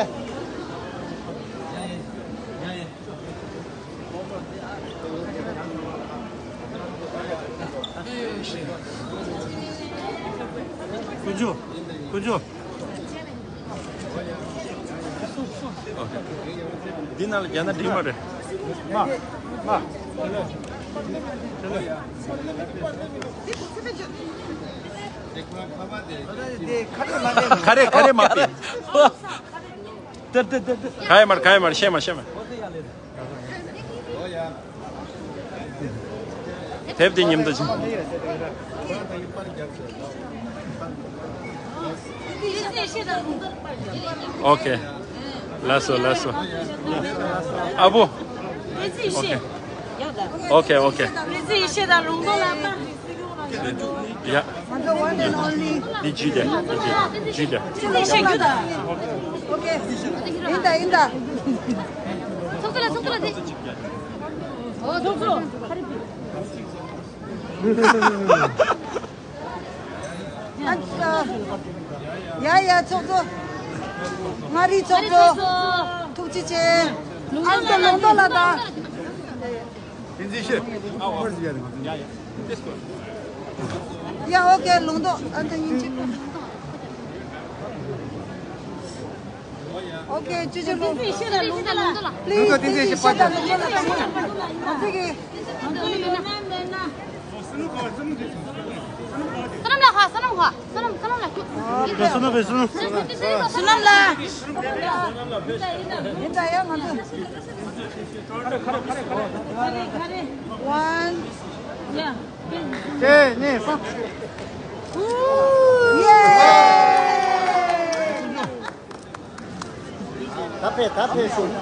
ཀུན་སྤྱོད། ཀུན་སྤྱོད། འདི་ནང་ལ་རྒྱག་ན་འགྲིག་མ་རེད། མ། མ། ཁ་རེ་ཁ་རེ་མ་པི། ཏེ་ཏེ་ཏེ་ཏེ། ག་ཡ་མར་ག་ཡ་མར་ཤེས་མར་ཤེས་མར། དེབ་དེ་མཉམ་དུ་ཅིག། ཨོ་ཁེ། ལགས་སོ་ལགས་སོ། ཨ་བོ། ཨོ་ཁེ། ཨོ་ཁེ་ཨོ་ཁེ། ཡ། ང་ཚོ་one and only། འདི་ཇུས་དེ། ཇུས་དེ། ཇུས་དེ། ཨོ་ཁེ། ཡིན་ད་ཡིན་ད། ཚོགས་གཙོ་ལ་ཚོགས་གཙོ་ལ་དེ། ཨ་ཙི། ཡ་ཡ་ཚོགས་གཙོ། མངའ་རིས་ཚོགས་གཙོ། ཐུགས་རྗེ་ཆེ། ཨ་ནི་ལུང་རྟོགས་ལ་ད། ཡ་ཨོ་ཁེ་ལུང་རྟོགས་ཨ་ནི་ཉིན་གཅིག་ཨོ་ཁེ། ཅུ་ཅུ་ལུང་། ལུང་རྟོགས་བསྟན་འཛིན་ཤེས་དང་ལུང་རྟོགས་ལ་ད་ང་ཚོ་གི། བསོད་ནམས་ལགས་ཧ། བསོད་ནམས་ཧ། བསོད་ནམས། བསོད་ནམས་ལགས་ཁྱོད། བསོད་ནམས། བསོད་ནམས་ལགས། བསོད་ནམས་ལགས། ཡིན་ད་ཡ་ང་ཚོ། One། གཅིག་གཉིས་གསུམ། ཡེ། ད་ཕེབས་ད་ཕེབས་སོང་།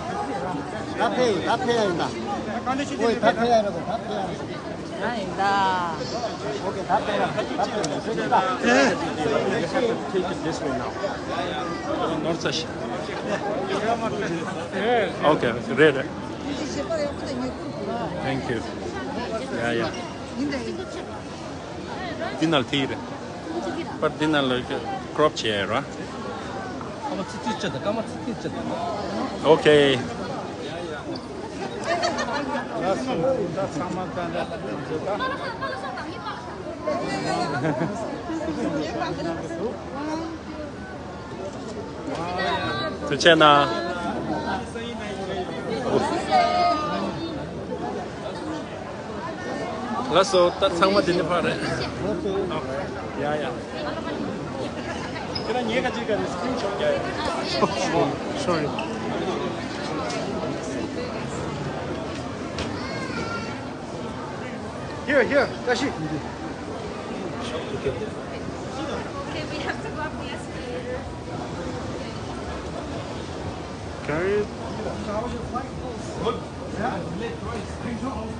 ད་ཕེབས་ད་ཕེབས་ཡིན་ད། ཨོའི་ད་ཕེབས་ཡ་རེད་ད་ཕེབས་ཡ་རེད། ཨ་ཡིན་ད། ཨོ་ཁེ་ད་ཕེབས་ཡ་ད་ཕེབས་ཡ་རེད་ད། Take it this way now. ནོར་ཚ་ཞིག Okay, རེད་རེད། Thank you. Yeah, yeah. འདི་ནང་ལ་ཐིག་རེད། པར་འདི་ནང་ལ་ཀྲོབ་བྱས་ར། ཀ་མ་ཚི་ཚི་བྱེད་དང་ཀ་མ་ཚི་ཚི་བྱེད་དང་། Okay. ཐུགས་རྗེ་གནང་། ལགས་སོ། ད་ཚང་མ་འདི་ནས་ཕར་རེད། ཡ་ཡ། ཁྱེད་རང་ཉལ་ཁ་ཅིག་ག་ནས་སི་ཀྲིན་ཤོཊ་རྒྱག་ཡ། Sorry. Here, here, Tashi. Okay, we have to go up the escalator. Carry it. Good. Yeah, late, right? I know.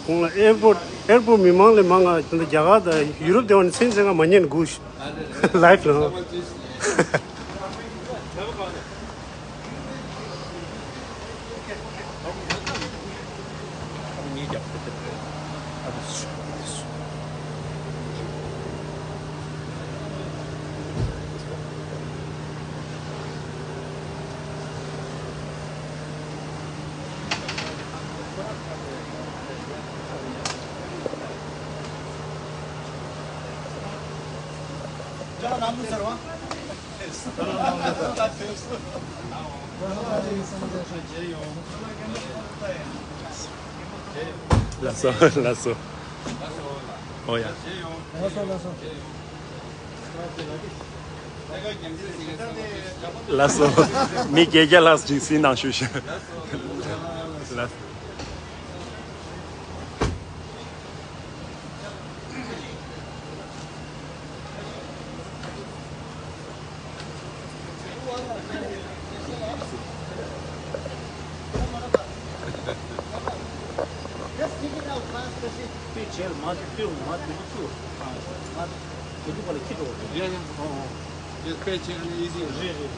ཁོང་ལ་ཨེར་པོར་ཊི་ཨེར་པོར་ཊི་མི་མང་ལས་མང་ང་ད་ལྟ་རྒྱ་གར་དང་ཡུ་རོབ་དེ་བ་ནས་ཚན་ཚན་ང་མ་ཉན་དགོས། ལའིབ་ལ། ལགས་སོ། ལགས་སོ། ཨོ་ཡ། ལགས་སོ། ལགས་སོ། ལགས་སོ། མི་བརྒྱད་བརྒྱ་ལྷག་ཅིག་གཟིགས་གནང་ཞུ་ཞུ། ལགས། དཔེ་བྱས་ལ་མ་ལྟོས་མ་ལྟོས་ཚུར་མ་ལྟོས་དེ་འདུག་པ་ལ་ཁྱི་འགྲོ་བ་རེད། ཡ་ཡ། ཨོ་ཨོ། དཔེ་བྱས་ཨ་ནི་ཨི་ཟི་རེད། རེད་རེད།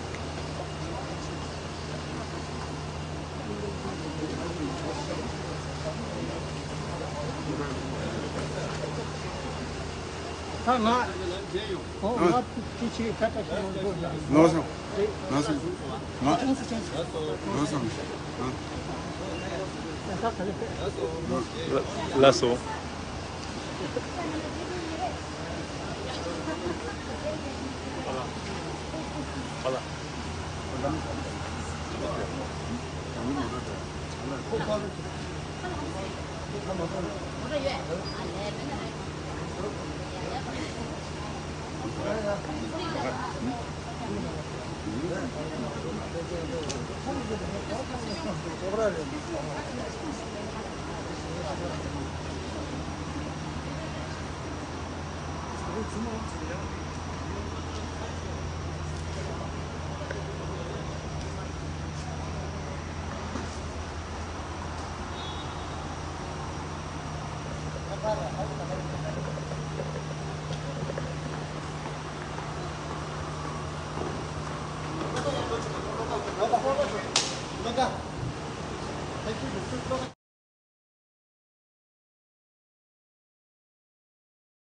ད་ང་ཨོ་ང་དེ་ཆེ་ད་ལྟ་ཞིག་ཡོང་འགྲོ་ཡ། ནོར་སོང་། ནོར་སོང་། ང་ནོར་སོང་། ནོར་སོང་། ལགས་སོ།